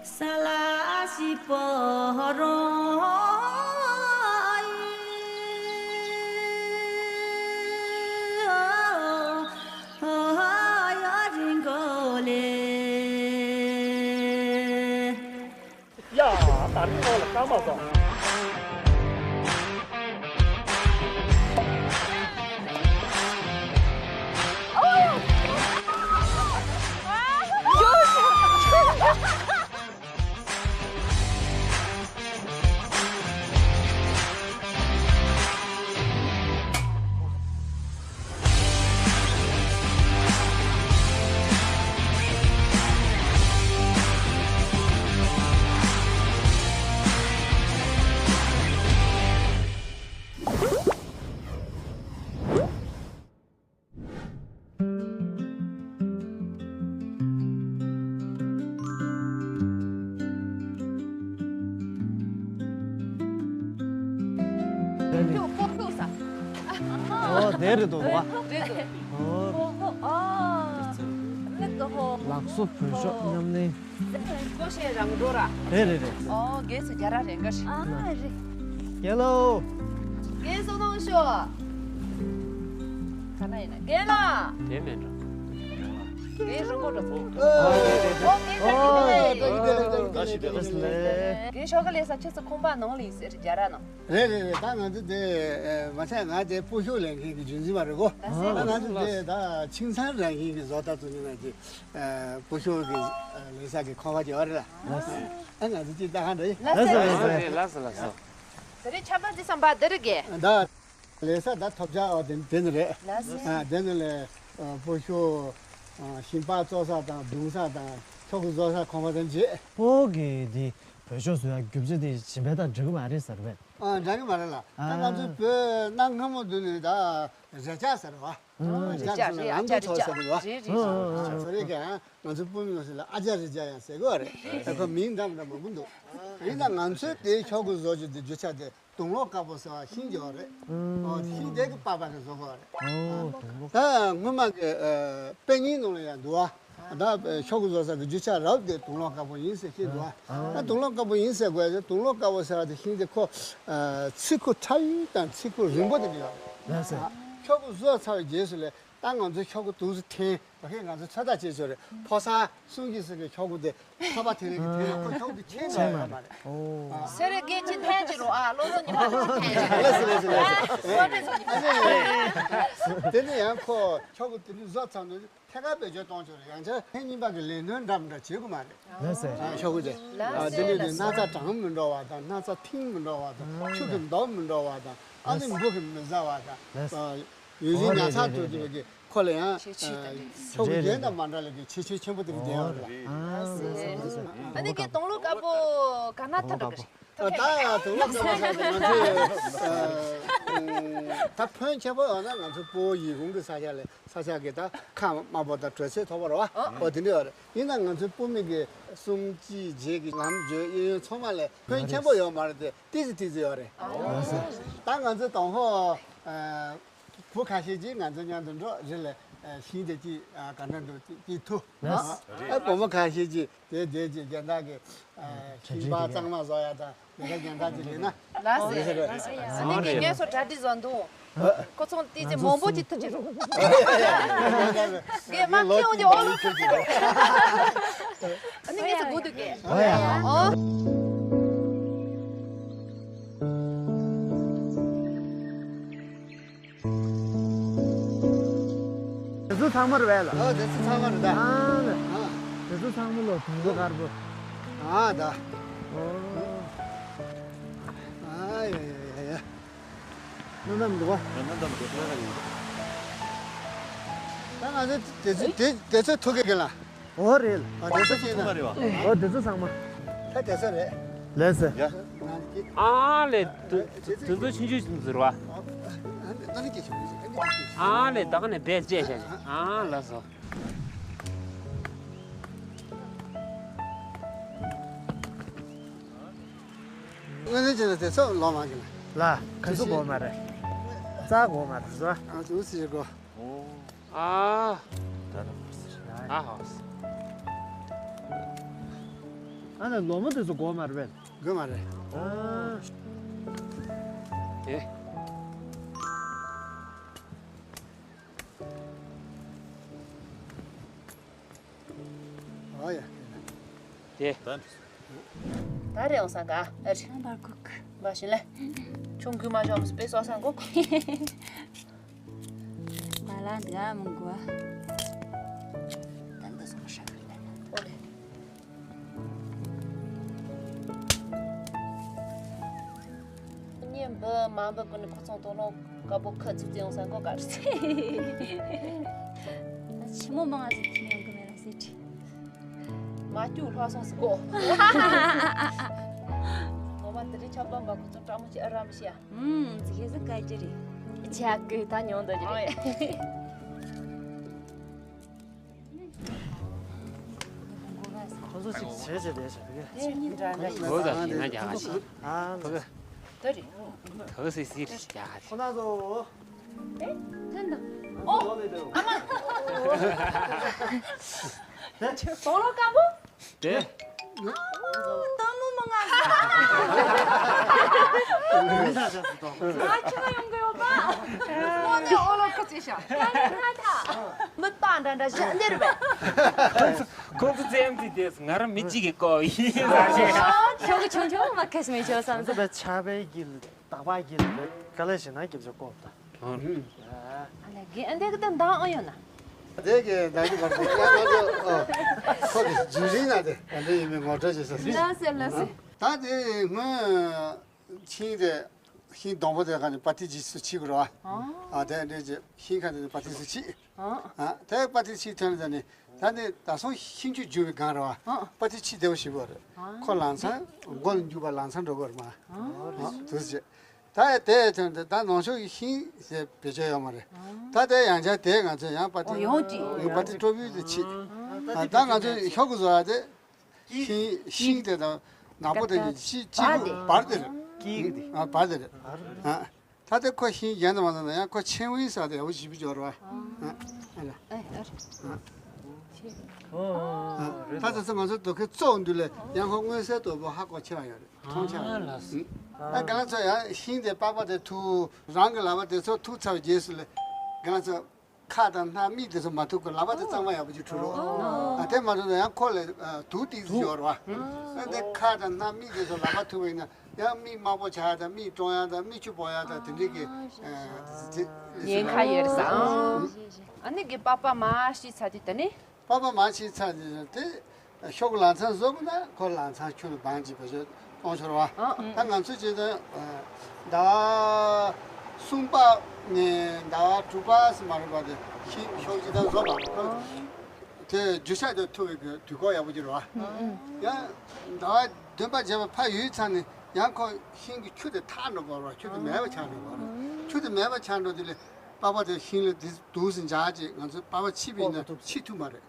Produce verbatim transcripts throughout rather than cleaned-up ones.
ས་ལ་ཞིག་པོ་རོ། ཡ་རིང་གོ་ལེ། ཡ། ད་རིང་ཁོང་ལ་སྐར་མ་སོང་། ཨོ་དེ་རེད་འདུག་བ། རེད་འདུག་ཨོ། ཨོ་ཨོ། ཨ་ནི་ཏོ་ཧོ། ལགས་སོ། བོད་ཤོག་མཉམ་ལེན། ཀོ་ཤེ་རང་འགྲོ་ར། རེད་རེད་རེད། ཨོ་རྒན་སུ་རྒྱ་ར་རེད་འགའ་ཞིག་ཨ་རེད། རྒན་ལོ། རྒན་བསོད་ནམས་ཤོག་ག་ན་ཡིན་ན་རྒན་ལགས། དེ་མིན་འགྲོ། རྒན་རིན་པོ་འགྲོ། ཨོ་རྒན་ཨོ་ལགས་ཨོ་ལགས་ལགས་ལགས་ལགས་ལགས། རྒན་ཤོག་ག་ལས་ས་ཁྱེད་ཚོ་ཁང་པ་ནང་ལ་ཡིན་ཟེར་རྒྱ་ར་ནང་། རེད་རེད་རེད། ད་ང་ཚོ་དེ་མ་ཚད་ང་དེ་སྤོ་ཤོག་ལེན་མཁན་གྱི་རྒྱུན་འཛིན་པ་རེད་གོ་ཨ་ང་ཚོ་དེ་ད་ཆིང་ཚང་རང་བཞིན་གྱི་བཟོ་ལྟ་ཚོ་ནི་ང་ཚོ་སྤོ་ཤོག་གི་ལས་ས་གི་ཁང་པ་ཅིག་ཡོད་རེད་ལ། ཨ་ང་ཚོ་ཅིག་ལྟ་ག་འགྲོ་ཡིན། ལགས་སོ་ལགས་སོ། ལགས་སོ་ལགས་སོ། དེ་རིང་ཆབ་ལ་འདི་བསམ་པ་འདི་རེད་གས། ད་ལས་ས་ད་ཐོབ་ཆ་ཨ་དེ་དེ་ནི་རེད། ལགས་སོ། ཨ་དེ་ནི་ལས་སྤོ་ཤོག་ཤིང་པགས་བཙོ་ས་དང་བརྡུང་ས་དང་ཤོག་གུ་བཟོ་ས་ཁང་པ་དང་བརྗེས། སྤོ་གི་འདི་བོད་ཤོག་བཟོ་ཡ་རྒྱུ་ཆ་དེ་གཞན་པའི་དང་འདྲ་གི་མ་རེད་ཟེར་བས། ཨ་འདྲ་གི་མ་རེད་ལ། ད་ང་ཚོའི་བོད་གནའ་སྔ་མོ་དུས་ནས་ད་རས་ཆ་ཟེར་བ། རས་ཆ་ཟེར་ནས་ཨ་མདོ་ཕྱོགས་ཟེར་གི་བ། རེད་རེད། ཨ་ཚོ་རེ་ག་ང་ཚོའི་སྤུན་མི་ཚོ་ལ་ཨ་ཅག་རས་ཆ་ཡང་ཟེར་གི་བ་རེད། ཁོ་མིང་འདྲ་མི་འདྲ་མང་པོ་འདུག་ཡིན་ན་ང་ཚོའི་དེའི་ཤོག་གུ་བཟོ་རྒྱུ་དེ་རྒྱུ་ཆ་དེ་དུང་ལོག་དཀར་པོ་ཟེར་བ་ཤིང་རྒྱག་བ་རེད། ཨོ་ཤིང་དེ་གི་པགས་པ་གི་བཟོ་གི་བ་རེད། ཨོ་དུང་ལོག་ད་སྔོན་མ་གི་དཔེ་རྙིང་ནང་ལ་ཡང་འདུག་བ། ད་ཤོག་གུ་བཟོ་ས་གི་རྒྱུ་ཆ་རབ་དེ་དུང་ལོག་དཀར་པོ་ཡིན་ཟེར་ཤེས་འདུག་ཨ། ད་དུང་ལོག་དཀར་པོ་ཡིན་ཟེར་དགོས་ཡ་དེ་དུང་ལོག་དཀར་པོ་ཟེར་བ་དེ་ཤིང་དེ་ཁོ་ཚི་ཁུ་ཕྲ་ཡུལ་དང་ཚི་ཁུ་རིང་པོ་དེ་འདྲ་ཡོད་རེད། ལགས་སོ། ཤོག་གུ་བཟོས་ཚར་བའི་རྗེས་སུ་ལས་ད་ང་ཚོའི་ཤོག་གུ་དུང་སུ་འཐེན་བ་ཁས་ང་ཚོ་ཚོད་ལྟ་བྱེད་ཆོག་རེད། ཕོ་གསར་གསུང་གི་སུ་གི་ཤོག་གུ་དེ་ཚ་བ་དེ་རིང་གི་དེ་ལ་ཁོ་ཤོག་གུ་དེ་ཁྱེད་འགྲོ་ཡོད་མ་རེད། ཨོ། སེ་རེ་སྐད་ཅིག་འཐེན་གྱི་རོ་ཨ་བློ་བཟང་ཉི་མ་ལགས་ཅིག་འཐེན་གྱི་རོ། ལགས་སོ་ལགས་སོ། བློ་བཟང་ཉི་མ་ལགས་ཅིག་འཐེན་གྱི་རོ། དེ་ནས་ཡང་ཁོ་ཤོག་གུ་དེ་འདྲ་བཟོ་ཚར་ནས། ཐད་ཀར་བེད་སྤྱོད་གཏོང་ཆོག་རེད། ཡང་བསྐྱར་ཐེངས་གཉིས་པ་གི་ལས་དོན་འདྲ་མི་འདྲ་བྱེད་དགོས་མ་རེད། ལགས་སོ། ཨ་ཤོག་གུ་དེ། ལགས་སོ། ཨ་དེ་ནས་དེ་ལགས་སོ། སྣག་ཚ་གྲང་མི་འགྲོ་བ་དང་སྣག་ཚ་ཐིང་མི་འགྲོ་བ་དང་ཨ་ཆུ་གི་མདོག་མི་འགྲོ་བ་དང་ཨ་ནི་འབུ་གི་མི་ཟ་བ་དང་ལགས་སོ། ཨ་ཡུལ་ཨོ་ལྗིད་ཉར་རེད་ཚགས་རེད་ཐུབ་རེད། ཐུབ་ཀྱི་ཁོ་ལ་ཡང་ཤེས་ཆེ་ཨ་དེ་ཤོག་གུ་རེད་གཞན་རེད་དང་རེད། མ་འདྲ་ལ་གི་ཁྱད་ཆོས་ཆེན་པོ་དེ་གི་ཨོ་ལྡན་ཡོད་རེད། རེད། ཨ་ལགས་སོ་ལགས་སོ། ཨ་ནི་གི་དུང་ལོག་དཀར་པོ་ག་ན་ཐ་འགྲོ་གི་རེད། ད་ད་དུང་ལོག་ཚང་མ་ཚང་མ་ང་ཚོས་ད་ཕོན་ཆེན་པོ་ཡོད་ན་ང་ཚོ་སྤོ་བོ་ཡི་གུང་གི་ས་ཆ་ལས་ས་ཆ་གི་ད་ཁ་དམར་པོ་དང་དྲོད་ཚད་མཐོ་པོ་རེད་བ། ཨོ་དེ་འདྲ་ཡོད་རེད། ཡིན་ན་ང་ཚོའི་སྤོ་མི་གི་གསུམ་གཅིག་བརྒྱད་ཀྱི་ལམ་བརྗོད་གཡས་གཡོན་ཚང་མ་ལས་ཕོན་ཆེན་པོ་ཡོད་མ་རེད་དེ་ཏིག་ཙི་ཏིག་ཙི་ཡོད་རེད། ད་ང་ཚོ་དང་ཧོ་བུ་ཁ་ཤས་ཀྱིས་ང་ཚོ་མཉམ་དུ་འགྲོ་རེད་ལས་ཤིང་དེ་ཅིག་ག་འདྲ་འདུག་ཅིག་ཐུ་ཨ་བུ་མོ་ཁ་ཤས་ཀྱིས། དེ་དེ་ཅིག་རྒན་བདག་གི་ཤིང་པ་གཙང་མ་བཟོ་ཡ་དང་དེ་འདྲ་རྒན་བདག་ཅིག་ལས་ན། ལགས་སེ། ལགས་སེ། ཨ་ནི་ངས་ངས་སོ་གྲ་སྒྲིག་བཟོ་འདུག་ཁོ་ཚོ་ཏི་ཙི་མང་པོ་ཅིག་ཐུག་ཅིག་རུ། ངས་མ་ཁྱེད་འོང་ཅིག་ཨོ་ལོ་ཁྱེད་ཅིག་རུ། ཨ་ནི་ངས་སོ་གོ་འདུག་གས། ཨོ། དེ་ཚོ་ཚང་མ་རེད་པས་ལགས། ཨ་དེ་ཚོ་ཚང་མ་རེད་ད། ཨ་ལགས། ཨ། དེ་ཚོ་ཚང་མ་ལོ་དུང་ལོ་དཀར་པོ། ཨ་ད། ཨོ། ཨ་ཡ་ཡ་ཡ་ཡ། སྣ་ནམ་འདུག་པ། སྣ་ནམ་འདུག་པ། ད་ང་ཚོ་དེ་ཚོ་དེ་དེ་ཚོ་ཐུག་གི་གི་ལ། ཨོ་རེད་ལགས། ཨ་དེ་ཚོ་ཤེས་ན། ཨོ་དེ་ཚོ་ཚང་མ། ད་དེ་ཚོ་རེད། ལགས་སེ། ང་ཨ་ལས་དུ་དུ་དུ་ཆུང་ཆུང་ཟེར་བ། ཨ་ལས་ད་ག་ནས་བེད་སྤྱད་བྱ་ཨ་ལགས་སོ། དངོས་གནས་བྱས་ན་དེ་ཚོ་ལོ་མང་གི་ལ། ལ་ག་ཚོད་དགོས་མ་རེད། རྩ་དགོས་མ་རེད་བཟོ། ཨ་ཚོ་ཚིག་གོ་ཨ། ད་རུང་ཨ་ཧོ། ཨ་ནི་ལོ་མ་དེ་ཚོ་དགོས་མ་རེད་པས། དགོས་མ་རེད། ཨ། དེ། ཨ་ཡ། དེ། ད་རེད་འོང་སང་ག་ཨ་རེད། ཨ་འབར་ཁུག་འབའ་ཞིག་ལ། ཆུང་གུས་མ་ཞོམ་སྤེ་སོ་སང་གོ། མ་ལ་འདི་ཨ་མང་གོ། ད་འདི་སོང་ཤ་ཁར་ད། ཨོ་ལེ། གཉེན་འབུ་མ་འབུ་ཀུན་ནི་ཁོ་ཚང་དོ་ནོ་དཀར་པོ་ཁ་ཚིག་ཚིག་ཡོང་སང་གོ་ག་རེད། ད་ཆི་མོ་མང་ང་ཟིག་ཁྱིམ་ཡོང་གི་མེད་ལ་ཟེར་དྲི། མ་སྐྱུག་ལྷག་སོང་ཟིག་གོ། ངོ་མ་དེ་རིང་ཆབ་བམ་པ་ཁོ་ཚོ་སྤྲང་མོ་ཅི་ཨ་རམ་ཤི་ཡ། ཨུམ་ཟིག་ཧེ་ཟིག་ག་ཅི་རེད། ཆ་ཀི་ད་ཉོང་དོ་ཅི་རེད། ཁོ་ཚོ་ཅིག་བྱས་བྱས་བསྡད་བྱས་བསྡད། ལོ་དང་ཡིན་ན་རྒྱ་གར་ཞིག་ཨ་ལ། ད་རེད། ད་སི་སི་རྒྱ་གར་ཞིག་ཁོ་ན་ཚོ། ཨེ། ཐོན་དང་། ཨོ། ཨ་མ། དོ་ལོ་ཀ་མོ། དེ། ཨོ། དོ་མོ་མོ་ང་། ང་ཁྱོད་ཡོང་གི་ཡོད་པ། ཨོ་ནི་ཨོ་ལོ་ཁ་ཅི་ཤ། ཡ་ནི་ཁ་ཐ། མི་ཏང་འདྲ་འདྲ་ཞིག་འདིར་བས། ཁོང་ཚོ་ཙེམ་ཙི་དེས་ང་རང་མི་གཅིག་གིས་བསྐོར་ཡིན་ཟེར་ཞིག་ཁྱོད་ཀྱི་ཆུང་ཆུང་མ་ཁེས་མི་ཆོག་བསམ། ང་ཚོ་བས་ཆ་བའི་གི་ལ་དག་པ་གི་ལ་བས་ག་ལེ་ཞིག་ན་སྐྱབས་ཆ་བསྐོར་ད། ཨ་ལ་གི་ཨ་འདི་གི་ད་མདང་ཨ་ཡོད་ན། དེ་གི་ད་གི་བར་དུ་ང་ང་ཚོ་ཁོ་གི་རྒྱུན་རིང་ན་དེ་ག་འདྲ་ཡིན་མིན་ངོ་སྤྲོད་བྱེད་ས་ཟིན། ལ་སེ་ལ་སེ། ད་དེ་སྔོན། ཤིང་དེ། ཤིང་སྡོང་པོ་དེ་ག་ནས་པ་ཏི་ཇི་སུ་ཆི་གི་རེད་བ། ཨ་དེ་འདྲས་ཀྱི་ཤིང་ཁ་དེ་ནས་པ་ཏི་སུ་ཆི། ཨ་དེ་པ་ཏི་ཆི་ཐོན་ནས་ད་ནི་ད་སོང་ཤིང་ཆུ་རྒྱུ་བའི་སྒང་རེད་བ། པ་ཏི་ཆི་དེ་བ་ཞིག་བ་རེད། ཁོ་ལང་ཚང་མགོ་ལ་འཇུག་པ་ལང་ཚང་འགྲོ་གི་རེད་མ། དུ་ཟེར། ད་དེ་ཐོན་ཏེ་ད་ནང་ཆོས་ཀྱི་ཤིང་ཟེར་བེད་སྤྱོད་ཡོད་མ་རེད། ད་དེ་ཡང་ཆ་དེ་ང་ཚོས་ཡང་པ་ཏི་ཡོང་གི་པ་ཏི་སྤྲོ་བུའི་དེ་ཆི། ད་ང་ཚོས་ཤོག་གུ་བཟོ་བ་དེ། ཤིང་ཤིང་དེ་དང་ནག་པོ་དེ་གཉིས་ཅི་ཅི་བར་དེ་རེད། ཀིག་དེ། ཨ་བར་དེ་རེད། ཨ་ད་ལྟ་ཁོ་ཤིང་གཞན་དུ་མ་སོང་ན་ཡང་ཁོ་ཆེན་བུའི་ས་དེ་ཡག་པོ་ཞིབ་སྦྱོར་བ། ཨ་ཨ་ལ། ཨ་ཨ་ད་ལྟ་ང་ཚོ་དུ་ཁའི་བཙོག་འདུག་ལས་ཡང་ཁོ་མངོན་གསལ་དོད་པོ་ཧ་གོ་ཆེ་བ་ཡོད་རེད། མཐོང་ཆེ་བ་ཡོད་རེད། ཨ་གང་ཚོ་ཡང་ཤིང་དེ་པགས་པ་དེ་ཐུག་རང་གི་ལག་པ་དེ་ཚོ་ཐུག་ཚར་བའི་རྗེས་སུ་ལས་གང་ཚོ། ཁ་དང་སྣ་མིག་དེ་ཚོ་མ་ཐུག་གི་ལག་པ་དེ་གཙང་མ་ཡག་པོ་ཅིག་འཁྲུ་རོགས། ཨ་དེ་མ་ཐུག་ན་ཡང་ཁོ་ལ་དུག་ཏིག་ཙམ་ཡོད་རེད་བ། ཨ་དེ་ཁ་དང་སྣ་མིག་དེ་ཚོ་ལག་པ་ཐུག་པ་ཡིན་ན་ཡང་མིག་དམར་པོ་ཆགས་ཡག་དང་མིག་ཀྲོང་ཡག་དང་མིག་ཆུ་སྦོ་ཡག་དང་དེ་འདྲའི་གི་ཉེན་ཁ་ཡོད་རེད་ས། ཨ་ནི་གི་པགས་པ་མར་ཕྱིས་ཚར་དུས་ད་ནི། པགས་པ་མར་ཕྱིས་ཚར་དུས་དེ། ཤོག་གུ་ལང་ཚང་བཟོ་དགོས་ན་ཁོ་ལང་ཚང་ཁྱོན་ནས་བང་ཅིག་བེད་སྤྱོད་གཏོང་ཆོག་རེད་བ། ད་ང་ཚོ་བྱས་ཙང་ཟླ་བ་གསུམ་པ་ནས་ཟླ་བ་དྲུག་པ་ཙམ་མ་རེད་པ་དེ་ཤིང་ཤོག་ཅིག་ད་བཟོ་པ་དེ་རྒྱུ་ཆ་དེ་ཐུག་པའི་གི་དུས་སྐབས་ཡག་པོ་ཅིག་རེད་བ། ཡང་ཟླ་བ་བདུན་པ་བརྒྱད་པ་ཕར་ཡོལ་ཚར་ནས་ཡང་ཁོ་ཤིང་གི་ཆུ་དེ་ཐག་འགྲོ་དགོས་རེད་བ། ཆུ་དེ་མེད་པ་ཆགས་འགྲོ་དགོས་རེད། ཆུ་དེ་མེད་པ་ཆགས་འགྲོ་དུས་ལས། པགས་པ་དེ་ཤིང་ལ་དེ་དུག་སེ་འཇགས་ཅིག་ང་ཚོ་པགས་པ་ཕྱིས་པ་ཡིན་ན་ཕྱིས་ཐུབ་མ་རེད།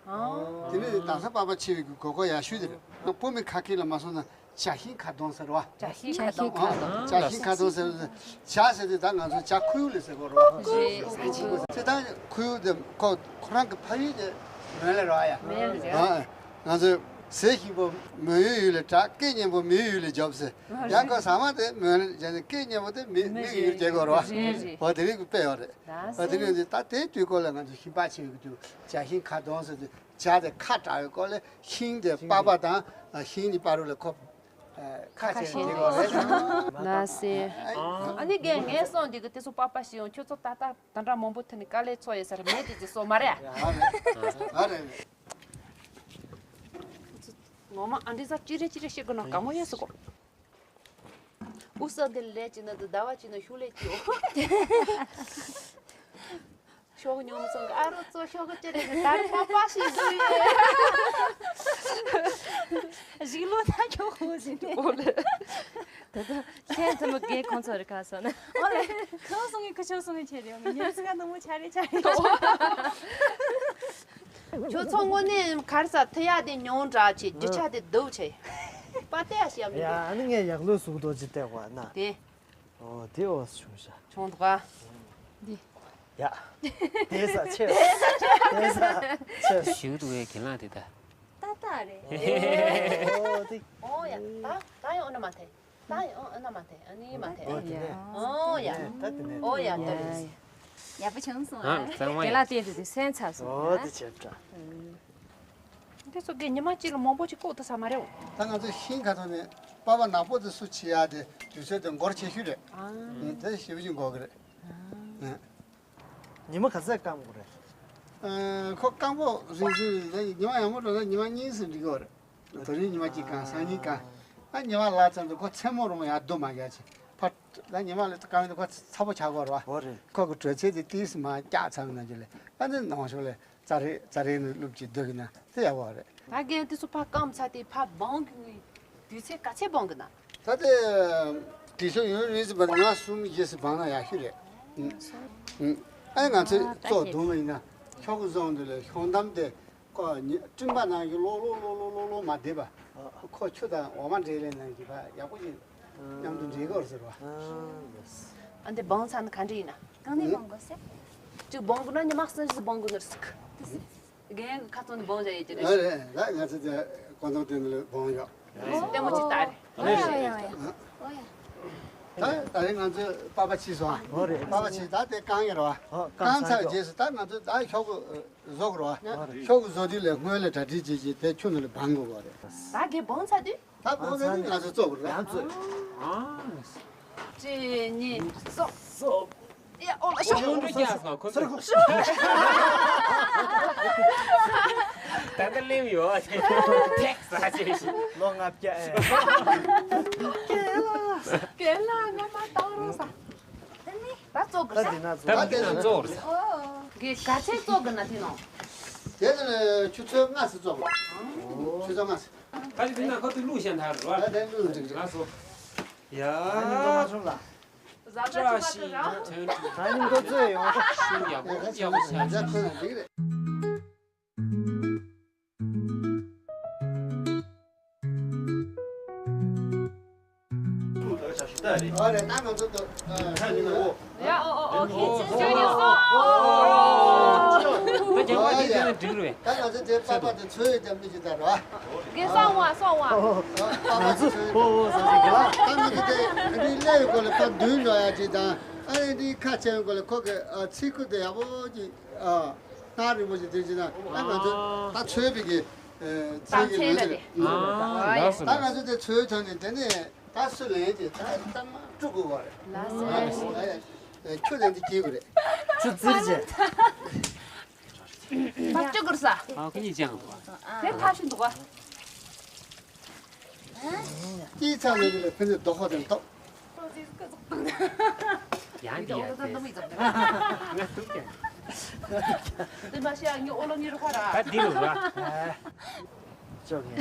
དེ་ནས་དེང་སང་པགས་པ་ཕྱིས་པའི་གི་དགོས་མཁོ་ཡག་ཤོས་དེ་རེད། སྤོ་མི་ཁ་སྐད་ལ་མ་སོང་ན་ཇ་ཤིང་ཁ་གདོང་ཟེར་བ། ཇ་ཤིང་ཁ་གདོང་། ཇ་ཤིང་ཁ་གདོང་ཟེར་བ། ཇ་ཟེར་དུས་ད་ང་ཚོ་ཇ་ཁུ་ཡུ་ལ་ཟེར་གོ་རེད་བ། དེ་ད་ཁུ་ཡུ་དེ་ཁོ་ཁོ་རང་གི་ཕ་ཡུལ་དེ་མོན་ལ་རེད་བ་ཡ། མོན་ལ་རེད། ང་ཚོས་ཟས་ཞིམ་པོ་མོན་ཡུལ་ཡུལ་ལ་གྲགས། སྐད་སྙན་པོ་མི་ཡུལ་ཡུལ་ལ་རྒྱོབ་ཟེར། ཡང་ཁོ་ཟ་མ་དེ་མོན་ལ་སྐད་སྙན་པོ་དེ་མི་མི་ཡུལ་རྒྱག་གོ་རེད་བ། རེད་རེད། འོ་དེ་རིང་གི་དཔེ་ཡོད་རེད། ད་དེ་རིང་འདི་ད་དེའི་དུས་སྐོར་ལ་ང་ཚོ་ཤིང་པགས་ཕྱིས་པའི་དུས་ཇ་ཤིང་ཁ་གདོང་ཟེར་དུས་ཇ་དེ་ཁ་བྲལ་བའི་སྐོར་ལས་ཤིང་དེ་པགས་པ་དང་ཤིང་གི་བར་རུ་ལ་ཁོ་ཁ་ཁ་ཕྱེ་ཕྱེ་ནས་ནས་ལ་སེ། ཨ་ནི་རྒན་ངས་སོང་འདི་གི་དེ་ཚོ་པགས་པ་ཞིག་ཡོང་ཁྱོད་ཚོ་ད་ལྟ་ད་འདྲ་མང་པོ་ཐོན་ནས་དཀའ་ལས་ཚོ་ཡོད་ས་རེད་མེད་དེ་ཅི་སོ་མ་རེད། ཨ་རེད། ངོ་མ་ཨ་འདྲི་ས་ཅི་རེད་ཅི་རེད་ཤེས་དགོས་ན་དགའ་མོ་ཡོད་སོ་གོ། ཨུ་ས་འདི་ལས་ཅི་ན་འདི་ཟླ་བ་ཅི་ན་ཤུགས་ལས་ཅི་འོ། ཤོག་ཉོ་མི་སོང་གི་ཨ་རོ་ཚོ་ཤོག་ཅི་རེད་ད་རེ་པགས་པ་ཞིག་བཟོས་ཡོད། རིག་ལོ་ད་ཁྱོད་ཧོ་ཟིན་ཏེ། ཨོ་ལེ། ད་ལྟ་ཁྱེད་ཚོ་མི་རྒན་ཁོང་ཚོ་རེ་ཁ་སོང་ན། ཨོ་ལེ། ཁོང་སོང་ངས་ཁུ་ཆོ་སོང་ངས་ཁྱེད་རེ་ཡོང་ངས་ཉིན་ཟིག་ག་ནུ་མོ་ཆ་རེ་ཆ་རེ། ཁྱོད་ཚོ་དངོས་གནས་གར་ས་ཐི་ཡ་དེ་ཉུང་དྲགས་ཆེ་རྒྱུ་ཆ་དེ་སྡུག་ཆེ། པ་ཏེ་ཡ་ཤི་ཡ་མི་ཡ་འདུག་ཨ་ནི་ངས་ཡག་ལོས་ཟུག་རྡོ་ཅི་བལྟས་བ་ན། དེ། ཨོ་དེ་འོ་བྱུང་ཤག་བྱུང་འདུག་ག་འདི། ཡ། དེ་ས་ཆེ། དེ་ས་ཆེ། ཞིག་འདུག་བའི་གྱེན་ལངས་དེ་ད། ད་ ད་རེད། ཨོ་དེ། ཨོ་ཡ། ད་ད་ཡང་ཨོ་ན་མ་ཐེ། ད་ཡང་ཨོ་ན་མ་ཐེ། ཨ་ནི་མ་ཐེ། ཨོ་དེ་ནས། ཨོ་ཡ། ད་དེ་ནས། ཨོ་ཡ། ད་རེད། ཡག་པོ་བྱུང་སོང་ཨ། ཨ་གཙང་མ་རྒན་ལགས་ཡིན། བལྟས་འདུག་དེ་སེམས་ཚ་སོང་ཨོ་ཨ། དེ་བྱས་འདྲ། འདི་ཚོ་གི་ཉི་མ་གཅིག་ལ་མང་པོ་ཅིག་བཀོག་ཐུབ་ས་མ་རེད། ད་ང་ཚོ་ཤིང་ཁ་ཐོག་ནས་པ་པ་ནག་པོ་དེ་སུ་བྱེད་ཡ་དེ་དུས་ཚོད་དེ་འགོར་ཆེ་ཤོས་རེད། ཨ། ཨ་དེ་ཞེ་པོ་ཅིག་འགོར་གི་རེད། ཨ། ཨ། ཉི་མ་ག་ཚད་སྐམ་དགོས་རེད། ཨ། ཁོ་སྐམ་པོ་རིང་སུ་རེད། ཉི་མ་ཡང་མོ་འགྲོ་ན་ཉི་མ་གཉིས་སུ་འགྲིག་གི་རེད། དེ་རིང་ཉི་མ་གཅིག་སྐམ་སང་ཉིན་སྐམ། ཨ་ཉི་མ་ལྷག་ཙམ་དུ་ཁོ་མཚན་མོ་རུ་ཡར་བསྡུ་མ་རྒྱག་ཅིག་ཕར་ད་ཉི་མ་ལ་སྐམ་དུ་ཁོ་ཚ་པོ་ཆགས་དགོས་རེད་བ། ཨོ་རེད། ཁོ་གི་དྲོད་ཚད་དེ་ཏིས་མ་བཀྱག་ཚར་ན་རྒྱུ་ལས་ཨ་ནི་ནང་ཤོག་ལས། རྩ་རེ་རྩ་རེ་ནས་བླུགས་ཀྱི་སྡོད་ཀྱི་ན་དེ་ཡག་པོ་རེད། ད་རྒན་དེ་ཚོ་ཕར་སྐམ་ཚར་དེ་ཕར་སྦང་གི་དུས་ཚོད་ག་ཚད་སྦང་གི་ན། ད་དེ་དྲི་ཤོག་ཡུན་རིང་སུ་བར་ཉི་མ་གསུམ་བཞི་སུ་སྦང་ན་ཡག་ཤོས་རེད། ཨ་ང་ཚོས་ཨ་ད་བཙོག་དེ་བརྡུང་བ་ཡིན་ན་ཤོག་གུ་བཟོ་འདི་ལས་ཤོག་འདམ་དེ་ཁོ་ཉི་སྤྲིན་པ་ནང་གི་ལོག་ལོག་ལོག་ལོག་ལོག་ལོག་མ་བསྡད་པ། ཁོ་ཆུ་དང་འོ་མ་འདྲེས་ལས་ནང་གི་ཕར་ཡག་པོ་ཞིག་མཉམ་དུ་འདྲེས་དགོས་ཟེར་བ། ཨ་འདི་སྦང་ཚར་ན་ག་འདྲ་ཡིན་ན། གང་ནས་སྦང་དགོས་ཟེར། གཅིག་སྦང་དགོས་ན་ཉི་མ་གསུམ་བཞི་སྦང་དགོས་ནོ་ཟིག་རྒན་གྱི་ཁ་ཚོན་ནས་སྦང་བྱ་ཡོད་ཀྱི་རེད། ཨ་རེད་ད་ང་ཚོ་དེ་གོ་འདོང་དེ་ནས་སྦང་ཡོད། ལྟད་མོ་ཅིག་ལྟ་རེད། ཨོ་ཡ་ཡ་ཡ་ཡ། ཨོ་ཡ། ད་ད་རེས་ང་ཚོས་པ་པ་ཕྱིས་སོང་ཨ། ཨོ་རེད། པ་པ་ཕྱིས་ད་དེ་བཀང་ཡོད་རེད་བ། ཨོ་བཀང་ཚར་རྗེས་སུ་ད་ང་ཚོས་ད་ཤོག་གུ་བཟོ་དགོས་རེད་བ། ཤོག་གུ་བཟོ་དུས་ལས་སྔོན་ལ་གྲ་སྒྲིག་བྱེད་ཀྱི་དེ་ཆུ་ནང་ལ་སྦང་དགོས་རེད། ད་རྒན་སྦང་ཚར་དུས། ད་སྦང་ཚར་ནས་ང་ཚོ་བཙོག་དགོས་རེད། ཡང་བཙོག་ཨ། གཅིག་གཉིས་གསུམ། ཡ་ཨོ་ལ་ཤོག་ཡོང་འགྲོ་རྒྱག་སོང་ཁོ་ཚོ། ད་ལྟ་སླེབས་ཡོད། ཐེག་ས་ཆེ་ཞིག་ལོ་ལྔ་བརྒྱ་ཨེ། རྒན་ལགས་ང་མ་བཏང་རོགས་ས། ད་ནི་ད་བཙོག་གི་ད་ས། དེ་ན་ད་བཙོག་དེ་ན་བཙོག་རེད་ས། གི་ག་ཚད་བཙོག་གི་ན་དེ་ནང་། དེ་ནི་ཆུ་ཚོད་ལྔ་ཙམ་བཙོག་དགོས། ཆུ་ཚོད་ལྔ་ཙམ། ད་ཅི་དེ་ན་ཁོ་ཚོས་བླུགས་བཞག་ད་རེད་བ། ད་དེ་བླུགས་འགྲིག་རེད། ལགས་སོ། ཡ། ད་ནི་འགྲོ་མ་བྱུང་ལ། བཀྲ་ཤིས་དོན་གྲུབ། ད་ནི་འགོ་ཚོད་ཡོང་། ཤིང་ཡག་པོ་ཡག་པོ་ཆགས་ཤིང་། ཨ་རེ་ད་ང་ཚོ་ད་ཁ་ཉིན་ལ་འོ། ཡ་ཨོ་ཨོ་ཨོ་ཁྱེད་ཚོས་ཅོ་ཡོད་སོང་། ད་རྒྱལ་བ་འདི་དེ་ནས་འགྲིག་རེད། ད་ང་ཚོ་དེ་པ་པ་དེ་ཚོས་ཡོད་ཀྱང་མི་ཅི་ད་ར། རྒན་སོང་བ་སོང་བ། པ་པ་དེ་ཚོས་ཡོད་ཀྱང་། ད་ང་ཚོ་དེ་འདི་ཀླད་ཡོད་སྐོར་ལ་ཕར་མདུན་འགྲོ་ཡ་ཅིག་དང་། ཨ་རེ་འདི་ཁ་ཆེ་ཡོད་སྐོར་ལ་ཁོ་གི་ཚིག་ཁུ་དེ་ཡག་པོ་ཅིག་ཨ། སྣ་རིང་པོ་ཞིག་དེ་ཅི་ན་ཨ་ང་ཚོ་ད་ཚོས་པའི་གི་ཚིག་གི་ལུས་དེ་རེད། ད་ཚོས་པ་དེ། ད་ང་ཚོ་དེ་ཚོས་ཐོན་ནས་དེ་ནས་ད་སུ་ལེན་དེ་ད་ད་མ་དཀྲུག་དགོས་པ་རེད། ཁྱོད་ལེན་དེ་སྐྱེལ་དགོས་རེད། ཆུ་ཙིར་བྱས། ད་སྐྱུག་དགོས་ས། ཨ་ཁོ་གཉིས་ཅང་འདུག་ཨ། དེ་ཐབས་ཤིག་འདུག་ཨ། དེའི་ཚབ་ནས་ལ་ཕན་ཚུན་རྡོ་ཁོག་དང་ཏོག་ཡང་འདི་ཡ་དེ། ང་ཐུག་ཀྱང་། དེ་མ་ཤེས་ཨ་ངའི་ཨོ་ལོ་ཉི་རུ་ཁ་ར། ད་འདི་རུ་ར། ཅོག་ངེ།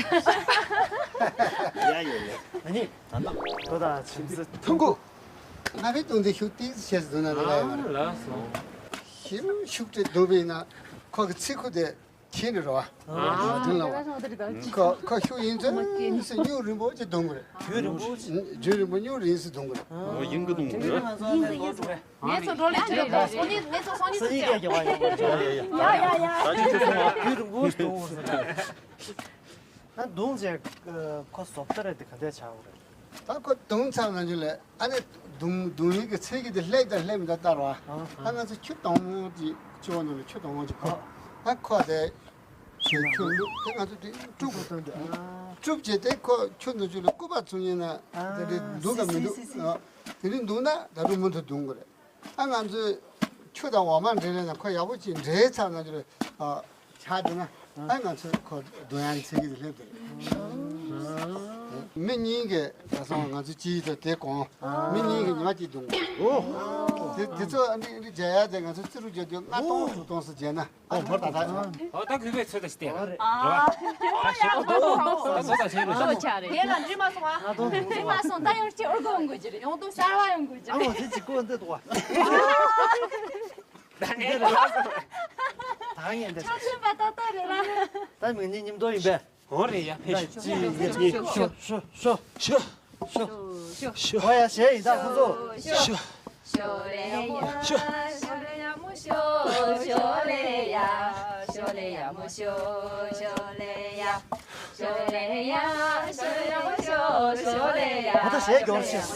ཡ་ཡ་ཡ། ཨ་ནི། ད་ལྟ་ཁོ་ད་ཆིམ་སི་ཐུང་གུ། ང་བའི་སྟོང་དེ་ཤུགས་ཏིག་ཤེས་སུ་འདུག་ན་རེ་བ་ཡོད་མ་རེད། ལགས་སོ། ཞིམ་ཤུགས་དེ་འདུག་པས་ན་ཁོ་གི་ཚིག་ཁུ་དེ། ཁྱེད་ནི་རོ། ཨ། དེ་ལ་བ། ཁོ་ཁོ་ཤུགས་ཡིན་ཚོད་སུ་སྨྱུག་རིང་པོ་ཅིག་གཏོང་དགོས་རེད། རྒྱུན་རིང་པོ་ཅིག་རྒྱུན་རིང་པོ་སྨྱུག་རིང་སུ་གཏོང་དགོས་རེད། ཨོ་ཡིན་གི་གཏོང་དགོས་རེད། ངས་ཚོ་འགྲོ་ལེ་ཅི་རེད་སོ་ནི་ངས་ཚོ་སོ་ནི་སུ་ཡིན་ཀྱང་རྒྱག་པ་ཡོང་བ་ཅོ། ཡ་ཡ་ཡ། ད་ཅི་ཅི་སོང་བ། རྒྱུན་རིང་པོ་ཅིག་གཏོང་དགོས་རེད། ད་བརྡུངས་རྗེས་ཁོ་བཟོ་ལྟ་རེད་དེ་ག་འདྲས་ཆགས་དགོས་རེད། ད་ཁོ་བརྡུངས་ཚར་ནང་ཆུ་ལས་ཨ་ནི་བརྡུངས་བརྡུངས་ཡིན་གྱི་ཚིག་གི་དེ་ལྷེབ་དང་ལྷེབ་མི་འདྲ་བསྟར་བ། ཨ་ང་ཚོ་ཆུ་དྭངས་མོ་ཅིག་ཆུ་བོ་ནང་ལ་ཆུ་དྭངས་མོ་ཅིག་ཁོ། ཨ་ཁོ་དེ་ཆུ་ཆུ་བླུགས་དེ་ང་ཚོ་དེ་དཀྲུག་དཀྲུག་བྱས་དེ་ཁོ་ཆུ་ནང་ཆུ་ལ་སྐུད་པ་བཙུགས་ཡིན་ན་དེ་དེ་བརྡུངས་ག་མི་བརྡུངས། དེ་རིང་བརྡུངས་ན་ད་དུང་མུ་མཐུད་བརྡུངས་དགོས་རེད། ཨ་ང་ཚོས་ཆུ་དང་འོ་མ་འདྲེས་ལས་ན་ཁོ་ཡག་པོ་ཅིག་འདྲེས་ཚར་ན་ཆུ་ལ་ཨ། ཆགས་འདུག་ན་ཨ་ང་ཚོས་ཁོ་བརྡུང་ཡག་གི་ཚིག་གི་སླེབས་འདུག་མི་གཉིས་ཀྱིས་ད་སོང་ང་ཚོ་གཅིག་དང་དེ་གོང་། མི་གཉིས་ཀྱིས་ཉི་མ་གཅིག་བརྡུངས། དེ་དེ་ཚོ་ཨ་འདི་འདི་མཇལ་ཡག་དེ་ང་ཚོ་རྩིས་རུ་བརྗེ་དུས་ལྔ་སྟོང་དྲུག་སྟོང་སུ་མཇལ་ན་ཨ་ད་ད་ད། ཨོ་ད་གུས་པས་ཚོད་ད་ཞིག་བལྟས་ར། རེད་བ། ད་བཟོ་ད་བྱས་རོ། ད་ཆ་རེད། དེ་ལ་འགྲིག་མ་སོང་ཨ། འགྲིག་མ་སོང་ད་ཡང་སྐྱེ་འུར་གོ་འོང་དགོས་ཀྱི་རེད། ཡང་དུ་གསར་བ་ཡོང་དགོས་ཀྱི་རེད། ཨ་མོ་དེ་གཅིག་གོ་འདི་འདུག་བ། ད་ངས་འདི་ཆ་ཤེས་པ་ཏག་ཏག་རེད་ལ། ད་མིག་ནི་མཉམ་དུ་ཡིན་པས། འོ་རེད་ཡ་ཕེ་ཤོ། གཅིག་གཉིས་གཅིག་ཤོ་ཤོ་ཤོ་ཤོ་ཤོ་ཤོ། འོ་ཡ་ཞེས་ཡིན་ད་ཁོ་ཚོ། ཤོ་ཤོ་ལེ་ཡ་ཤོ་ལེ་ཡ་མོ་ཤོ་ཤོ་ལེ་ཡ་ཤོ་ལེ་ཡ་མོ་ཤོ་ཤོ་ལེ་ཡ། ད་ལྟ་གཞས་སྒྱུར་ཤེས།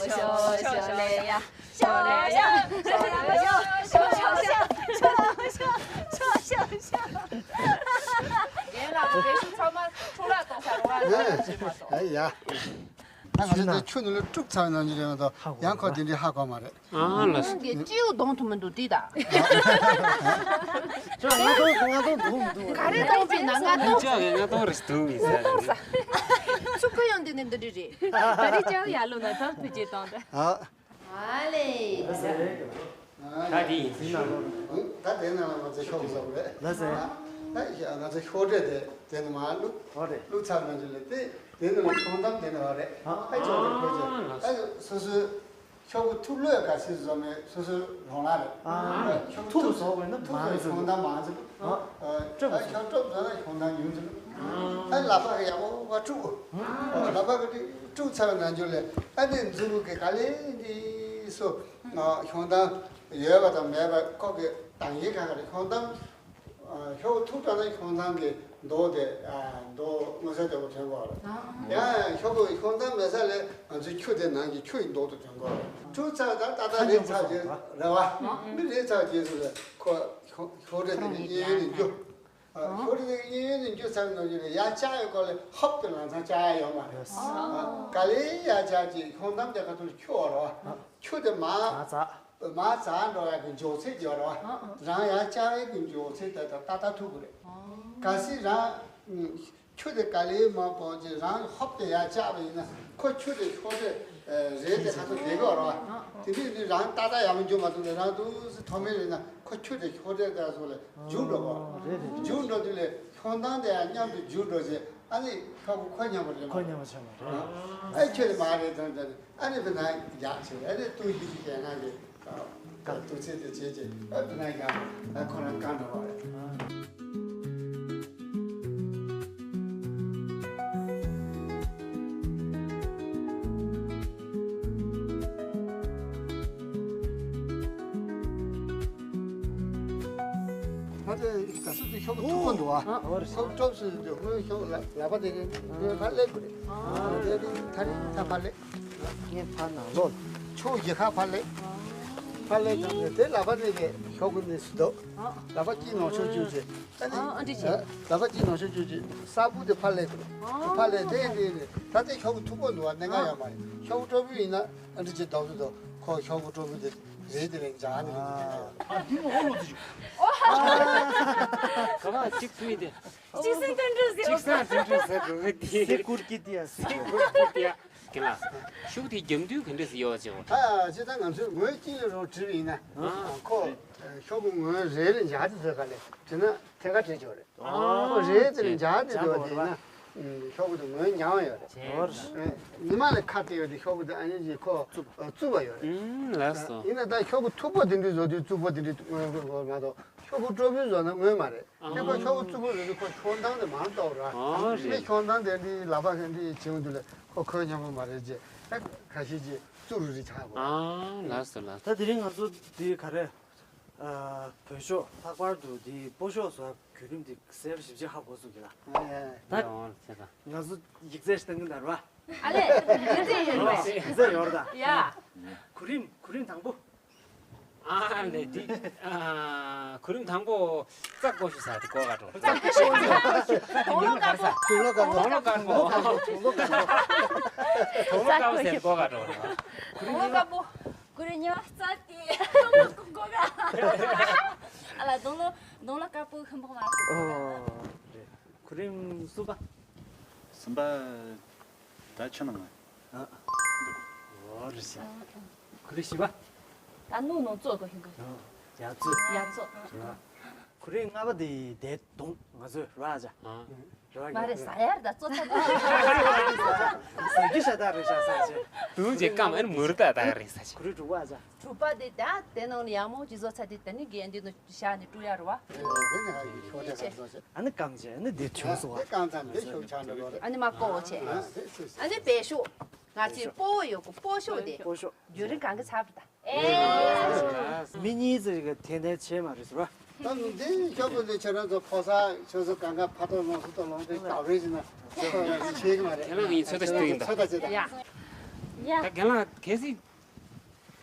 ཡ། ང་ཚོ་དེ་ཆུ་ནང་ལ་དཀྲུགས་ཚར་བའི་ནང་བཞིན་རེད་མ་གཏོགས་ཡང་ཁོ་དེ་འདྲའི་ཧ་གོ་མ་རེད། ཨ་ལ། ཁྱོད་ཀྱི་སྤྱི་ཡོངས་གཏོང་ཐུབ་མི་འདུག་དེ་ད། ཁྱོད་ལྔ་སྟོང་ལྔ་སྟོང་འདུག་མི་འདུག་ག་རེ་གཏོང་བྱེད་ན་ལྔ་སྟོང་། ཁྱོད་ཀྱི་ལྔ་སྟོང་རེ་ཞིག་འདུག་མི་ཟེར། ལྔ་སྟོང་ས། ཆུ་ཁོལ་ཡང་འདི་ནས་འདི་འདྲ་རེད། ད་རེས་ཅག་ཡར་ལོ་ན་ཐབས་ཐུགས་རྗེ་གཏོང་ད། ཨ། ཨ་ལེ། ད་དེ་ཡིན། ད་དེ་ནང་ལ་ང་ཚོ་ཤོག་བཟོ་དགོས་རེད། ལགས་སོ། ད་ང་ཚོ་ཤོག་དྲིལ་དེ་དེ་ནས་མར་བླུགས། ཨོ་རེད། བླུགས་ཚར་ནང་བཞིན་ལས་དེ་དེ་ནས་ཤོག་འདམ་དེ་ནས་བ་རེད། ཨ་ཨ་ཅོ་དེ་ཁོལ་ཅོ། ཨ་སོ་སོའི་ཤོག་བུ་ཐུག་ལོས་ག་ཚོད་བཟོ་མེད་སོ་སོའི་རོགས་ལ་རེད། ཨ་ཐུག་བཟོ་དགོས་ན་ཐུག་མང་ལོས་ཚོད་ཤོག་འདམ་མང་ཚོད། ཨ་སྤྲོ་བ་ཨ་ཤོག་སྤྲོ་བཟོ་ན་ཤོག་འདམ་ཉུང་ཚོད། ཨ་ལག་པ་གི་ཡག་པོ་བ་དཀྲུགས། ཨ་ལག་པ་གི་དཀྲུགས་ཚར་ནང་བཞིན་ལས་ཨ་དེ་མཛུབ་གུ་གི་ག་ལེ་འདི་སོ། ཤོག་འདམ་ཡོད་པ་དང་མེད་པ་ཁོ་གི་དང་ཡིག་ག་ག་རེ་ཤོག་འདམ། ཤོག་བུ་ཐུག་དྲགས་ན་ཤོག་འདམ་གྱི་མདོག་དེ་མདོག་མངོན་གསལ་དོད་པོ་ཐོན་གོ་རེད། ཡང་ཤོག་བུ་ཤོག་འདམ་མེད་ས་ལས་ང་ཚོའི་ཆུ་དེ་ནང་གི་ཆུ་ཡི་མདོག་དེ་ཐོན་གོ་རེད། ཐུག་ཚར་ད་ཏག་ཏག་རེད་ཚར་རྗེས་རེད་བ། མི་རེད་ཚར་རྗེས་སུ་ལས་ཁོ་ཤོག་ཤོག་དྲིལ་དེ་གི་གཡས་གཡོན་ནས་རྒྱུ། ཤོག་དྲིལ་དེ་གི་གཡས་གཡོན་ནས་རྒྱུ་ཚར་ནང་བཞིན་ལས་ཡར་བཅག་ཡོད་སྐོར་ལས་ཧོབ་ཏེ་ལང་ཚང་བཅག་ཡ་ཡོད་མ་རེད། ག་ལེ་ཡར་བཅག་ཅིག་ཤོག་འདམ་དེ་ཁ་ཐུག་ཆུ་བ་རེད་བ། ཆུ་དེ་མར། མར་འཛག་འགྲོ་ཡག་གི་མགྱོགས་ཚད་ཡོད་རེད་བ། རང་ཡར་བཅག་ཡག་གི་མགྱོགས་ཚད་དེ་དང་ཏག་ཏག་ཐུག་གི་རེད། གལ་སྲིད་རང་ཆུ་དེ་ག་ལེ་མར་སྤོང་རྗེས་རང་ཧོབ་ཏེ་ཡར་བཅག་པ་ཡིན་ན་ཁོ་ཆུ་དེ་ཤོག་དྲིལ་རེད་དེ་ཁ་ཐུག་བསྡད་ཀྱི་ཡོད་རེད་བ། དེ་དུས་ནི་རང་ཏག་ཏག་ཡར་མར་རྒྱུག་མ་ཐུབ་ནས་རང་འདུག་སེ་མཐོ་དམན་རེད་ན་ཁོ་ཆུ་དེ་ཤོག་དྲིལ་དེ་སོགས་ལ་རྒྱུག་འགྲོ་གི་རེད། རྒྱུག་འགྲོ་དུས་ལས་ཤོག་འདམ་དེ་ཡང་མཉམ་དུ་རྒྱུག་འགྲོ་རྗེས་ཨ་ནི་ཤོག་བུ་ཁོ་མཉམ་པོ་རེད། ཁོ་མཉམ་པོ་ཆགས་པ་རེད། ཨ་ཁྱོད་ལ་མ་རེད་དང་དང་། ཨ་ནི་བི་ན་ཡག་བྱས། ཨ་ནི་ཏུའུ་ཧི་ཞིག་ཞལ་ནང་གི་ཏུའུ་ཚེ་དེ་བྱས་རྗེས་ཨ་བི་ན་ཡག་ཨ་ཁོ་རང་གང་འགྲོ་བ་རེད། ད་ལྟ་ད་སུ་དེ་ཤོག་གུ་ཐུག་པོ་འདུག་ཨ། ཨ་ཧོར་ཤོག་གུ་ཀྲོབ་སུ་འདུག་སྔོན་ཤོག་ལ་ལག་པ་དེ་གི་སྔོན་ཕར་སླེབས་དགོས་རེད། ཨ་དེ་དེ་ད་རེས་ད་ཕར་སླེབས། ངས་ཕར་ནང་ལོགས་ཕྱོགས་བཞི་ཁ་ཕར་སླེབས། ཕར་སླེབས་ཙང་དེ་ལག་པ་དེ་གི་ཤོག་གུ་ནས་སུ་འདུག་ལག་པ་གཅིག་ནང་ཤོག་བཅུག་བྱས། ཨ་ནི་ཨ་འདྲ་བྱས། ལག་པ་གཅིག་ནང་ཤོག་བཅུག་བྱས་སྲབ་པོ་དེ་ཕར་སླེབས་དགོས་རེད། ཕར་སླེབས་དེ་དེ་ནས་ད་ལྟ་ཤོག་གུ་མཐུག་པོ་འདུག་བ་གནད་འགག་ཡོད་མ་རེད། ཤོག་གུ་ཀྲོབ་ཡིན་ན་ཨ་འདྲ་བྱས་འདུག་སུ་འདུག་ཁོ་ཤོག་གུ་ཀྲོབ་དེ་རེད་དེ་ལས་འཇགས་ནས་རེད་དེ་གནད་འགག་ཡོད། ཨ་འདི་ནི་ཨོ་ལོ་དེ་ཞིག་ག་པར་གཅིག་ཐུག་ཡིན་ཏེ། གཅིག་སེ་ཏན་ཏན་ཟེར། གཅིག་སེ་ཏན་ཏན་ཟེར་དགོས་གི་དེ། སེ་ཀུར་ཀི་ཏི་ཡ་སེ། སེ་ཀུར་ཀི་ཏི་ཡ། ཀི་ལ། ཤོག་དེ་རྒྱབ་མདུན་ག་འདྲ་སེ་ཡོད་ཅེ་བ། ད་ཅི་ད་ང་ཚོས་ངོས་གཅིག་ལ་རོགས་བྲིས་པ་ཡིན་ན། ཨ། ཁོ་ཤོག་གུ་ངོས་རེ་ལ་འཇགས་ཏེ་བཟོས་ག་ལས་བྲིས་ན་ཐད་ཀར་བྲིས་ཆོག་རེད། ཨ། ཁོ་རེ་དེ་ལ་འཇགས་ཏེ་བཟོས་དེ་ཡིན་ན། ཤོག་གུ་དེ་ངོས་ཉལ་བ་ཡོད་རེད། ཉི་མ་ལ་ཁ་བལྟས་ཡོད་དེ་ཤོག་གུ་དེ་ཨ་ནི་ཅིག་ཁོ་རྩུབ་པ་ཡོད་རེད། ལགས་སོ། ཡིན་ན་ད་ཤོག་གུ་མཐུག་པོ་དེ་འདྲ་བཟོ་དུས་རྩུབ་པོ་དེ་འདྲ་ངོས་དགོས་མ་གཏོགས། ཤོག་བུ་ཀྲོ་བུའི་བཟོ་ན་དངོས་མ་རེད། ཨ། ཁྱེད་ཁོ་ཤོག་བུ་རྩུབ་པོ་རེད་དུས་ཁོ་ཤོག་མདངས་དེ་མང་དོག་ར། ཨ་རེད། ཁྱེད་ཤོག་མདངས་དེ་འདི་ལག་པ་ག་འདི་བྱེད་འོང་དུས་ལ་ཁོ་ཁོའི་སྙན་པོ་མ་རེད་ཅེས་ཨ་ཁ་ཤས་ཀྱིས་རྩུབ་རུ་རེ་ཆགས་དགོས། ཨ་ལགས་སོ་ལགས་སོ། ད་དེ་རིང་ང་ཚོ་འདི་ག་རེ། ཨ་བོད་ཤོག་ལྷག་པར་དུ་འདི་སྤོ་ཤོག་བཟོ་བརྒྱུད་རིམ་འདི་གསལ་པོ་ཞིབ་ཅིག་ཧ་གོ་སོང་གི་ལ། ཨ་ཡ་ཡ། ད་ཡ་འོང་ལ་ཆེ་ད། ང་ཚོ་ཡིག་ཚད་ཞིག་བཏང་གི་འདུག་ར། ཨ་ལས་ཡིག་ཚད་ཡོད་རེད། ཡིག་ཚད་ཡོད་རེད་ད། ཡ། གོ་རིམ་གོ་རིམ་དང་པོ། ཨ་ལས་འདི། ཨ་གོ་རིམ་དང་པོ་རྩ་བཀོད་ཤོག་ཟེར་དེ་གོ་ག་འགྲོ། རྩ་བཀོད་ཤོག་ཟེར། དུག་ལོག་དཀར་པོ། དུག་ལོག་དཀར་པོ། དུག་ལོག་དཀར་པོ། དུག་ལོག་དཀར་པོ། དུག་ལོག་དཀར་པོ་ཟེར་གོ་ག་འགྲོ། དུག་ལོག་དཀར་པོ། གོ་རིམ་གཉིས་པ་རྩ་དེ་གོ་ག་ཨ་ལ་དུག་ལོག་དུག་ལོག་དཀར་པོ་ཧམ་པོ་མ་རེད། ཨོ་རེད། གོ་རིམ་གསུམ་པ། གསུམ་པ། ད་ཁྱོད་ནང་ང་། ཨ། འདུག་ཨོ་རེད་ཤག་གོ་རིམ་བཞི་པ། ད་ནུ་ནོ་ཙོ་གོ་ཧིན་གོ་ཡ་ཙོ། ཡ་ཙོ། རེད་བ། གོ་རིམ་ལྔ་པ་དེ་དེ་དོང་ང་ཚོས་ར་ཅག་ཨ། རེད་བ། མ་རེད་ཟ་ཡར་ད་ཙོ་ཚ་ད། ཟ་རྒྱུ་ཤ་སྟག་རེད་ཤག་ས་ཆེ། དུང་ཅེ་ཀམ་ཨན་མུར་ད་ད་རེད་ས་ཆེ། གོ་རིམ་དྲུག་པ་ཅག་དྲུག་པ་དེ་ད་དེ་ནང་ནས་ཡག་མོ་ཅིག་བཟོ་ཚར་དེ་ད་ནི་རྒན་འདི་ནོ། བཞག་ནས་བཀྲུ་ཡ་རེད་བ། དེ་ནས་ཤོག་དྲ་ག་ཚོ་བྱེད། ཨ་ནི་རྐང་བྱས་ཨ་ནི་འདི་བྱུང་སོང་བ། དེ་རྐང་ཚང་དེ་ཤོག་ཆགས་འགྲོ་གི་རེད། ཨ་ནི་མ་ཀོ་བྱས། ཨ་ནི་བེ་ཤོག་ང་ཚོས་སྤོ་བོ་ཡོད་གོ་སྤོ་ཤོག་དེ། སྤོ་ཤོག་རྒྱུན་རིང་གང་གི་ཚར་བ་ད། ཨེ། མི་གཉིས་ཙམ་གི་དེ་ནས་བྱས་མ་རེད་ཟེར་བ། ད་འདི་ཤོག་བུ་འདི་ཁྱེད་རང་ཚོ་ཕོ་གསར་ཁྱོད་ཚོ་གང་ག་ཕ་ཐོག་ལོངས་སུ་ཏོ་ལོངས་ཏེ་དགའ་བས་ཟིན་ན་ཁྱེད་རང་ངའི་ཚོད་ལྟ་ཞིག་ཡིན་ད། ཚོད་ལྟ་བྱེད་ད། ཡ། ཡ། ད་རྒན་ལགས་གལ་སྲིད་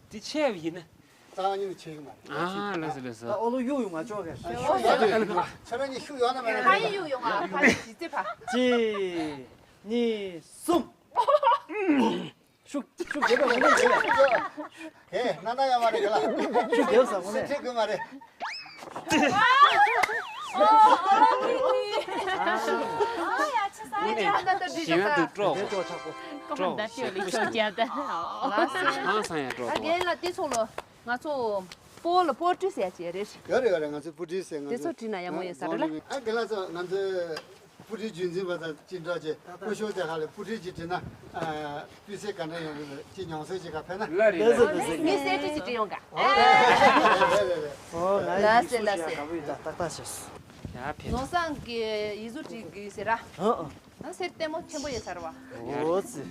འདི་ཆད་པ་ཡིན་ན། རྩ་བ་ཉིད་ནས་ཆད་ཀྱི་མ་རེད། ཨ་ལགས་སོ་ལགས་སོ། ད་ཨོ་ལོ་གཡུག་ཡོང་ང་ཅོག་གེ། ཤོག་ཡ་ཡ་ཡ། ཁྱེད་རང་གཉིས་ཤུགས་ཡོད་ན་མེད་ན། ཕ་ཡི་གཡུག་ཡོང་ང་ཕ་ཡི་ཇི་རྩེ་ཕ། གཅིག་གཉིས། གསུམ། ཤུགས་ཤུགས་རྒྱབ་པ་ངོ་ནས་རེད། ཧེ་ན་ན་ཡ་མ་རེད་ག་ལ། ཤུགས་རྒྱབ་ས་ངོ་ནས། སེམས་ཁྲལ་དགོས་མ་རེད། ཞིང་ན་དུ་དཀྲོག་དཀྲོག་ཞིང་ན་དུ་དཀྲོག་ཞིང་ན་དུ་དཀྲོག་ལགས་སོ། ཧང་སང་ཡ་དཀྲོག་ཨ་རྒན་ལགས་དེ་ཚོ་ལོ། ང་ཚོ་སྤོ་ལོ་པོ་ཏྲི་ཟེར་ཡ་ཅིག་རེད། ཡོད་རེད་ཡོད་རེད། ང་ཚོ་པོ་ཏྲི་ཟེར། ང་དེ་ཚོ་བྲིས་ན་ཡག་མོ་ཡོད་ས་རེད་ལ། ཨ་རྒན་ལགས་ཚོ་ང་ཚོའི་པོ་ཏྲི་རྒྱུན་འཛིན་པ་དང་ཅི་འདྲ་ཅེ་སྐུ་ཞབས་དེ་ཧ་ལས་པོ་ཏྲི་ཅིག་བྲིས་ན་སྤུས་ཚད་ག་འདྲ་ཡོང་གི་རེད། ཅི་མྱོང་ཚད་ཅིག་ག་ཕན་ན། ལ་རེད་ལ་རེད། ངས་གསེར་ཁྲི་ཅིག་བྲིས་ཡོང་ག་ཨོ་རེད་རེད་རེད། ཨོ་ང་ལགས་སེ་ལགས་སེ། དགའ་པོ་ཡོད་ད་ཏག་ཏག་བྱས་སོང་། ཡ་ཕེབས། ནོར་བཟང་གི་ཡིག་གཟུགས་བྲིས་དགོས་ཟེར་ར། ཨ་ཨ། ཨ་གསེར་ལྟད་མོ་ཆེན་པོ་ཡོད་ས་རེད་བ། འོ་ཙི།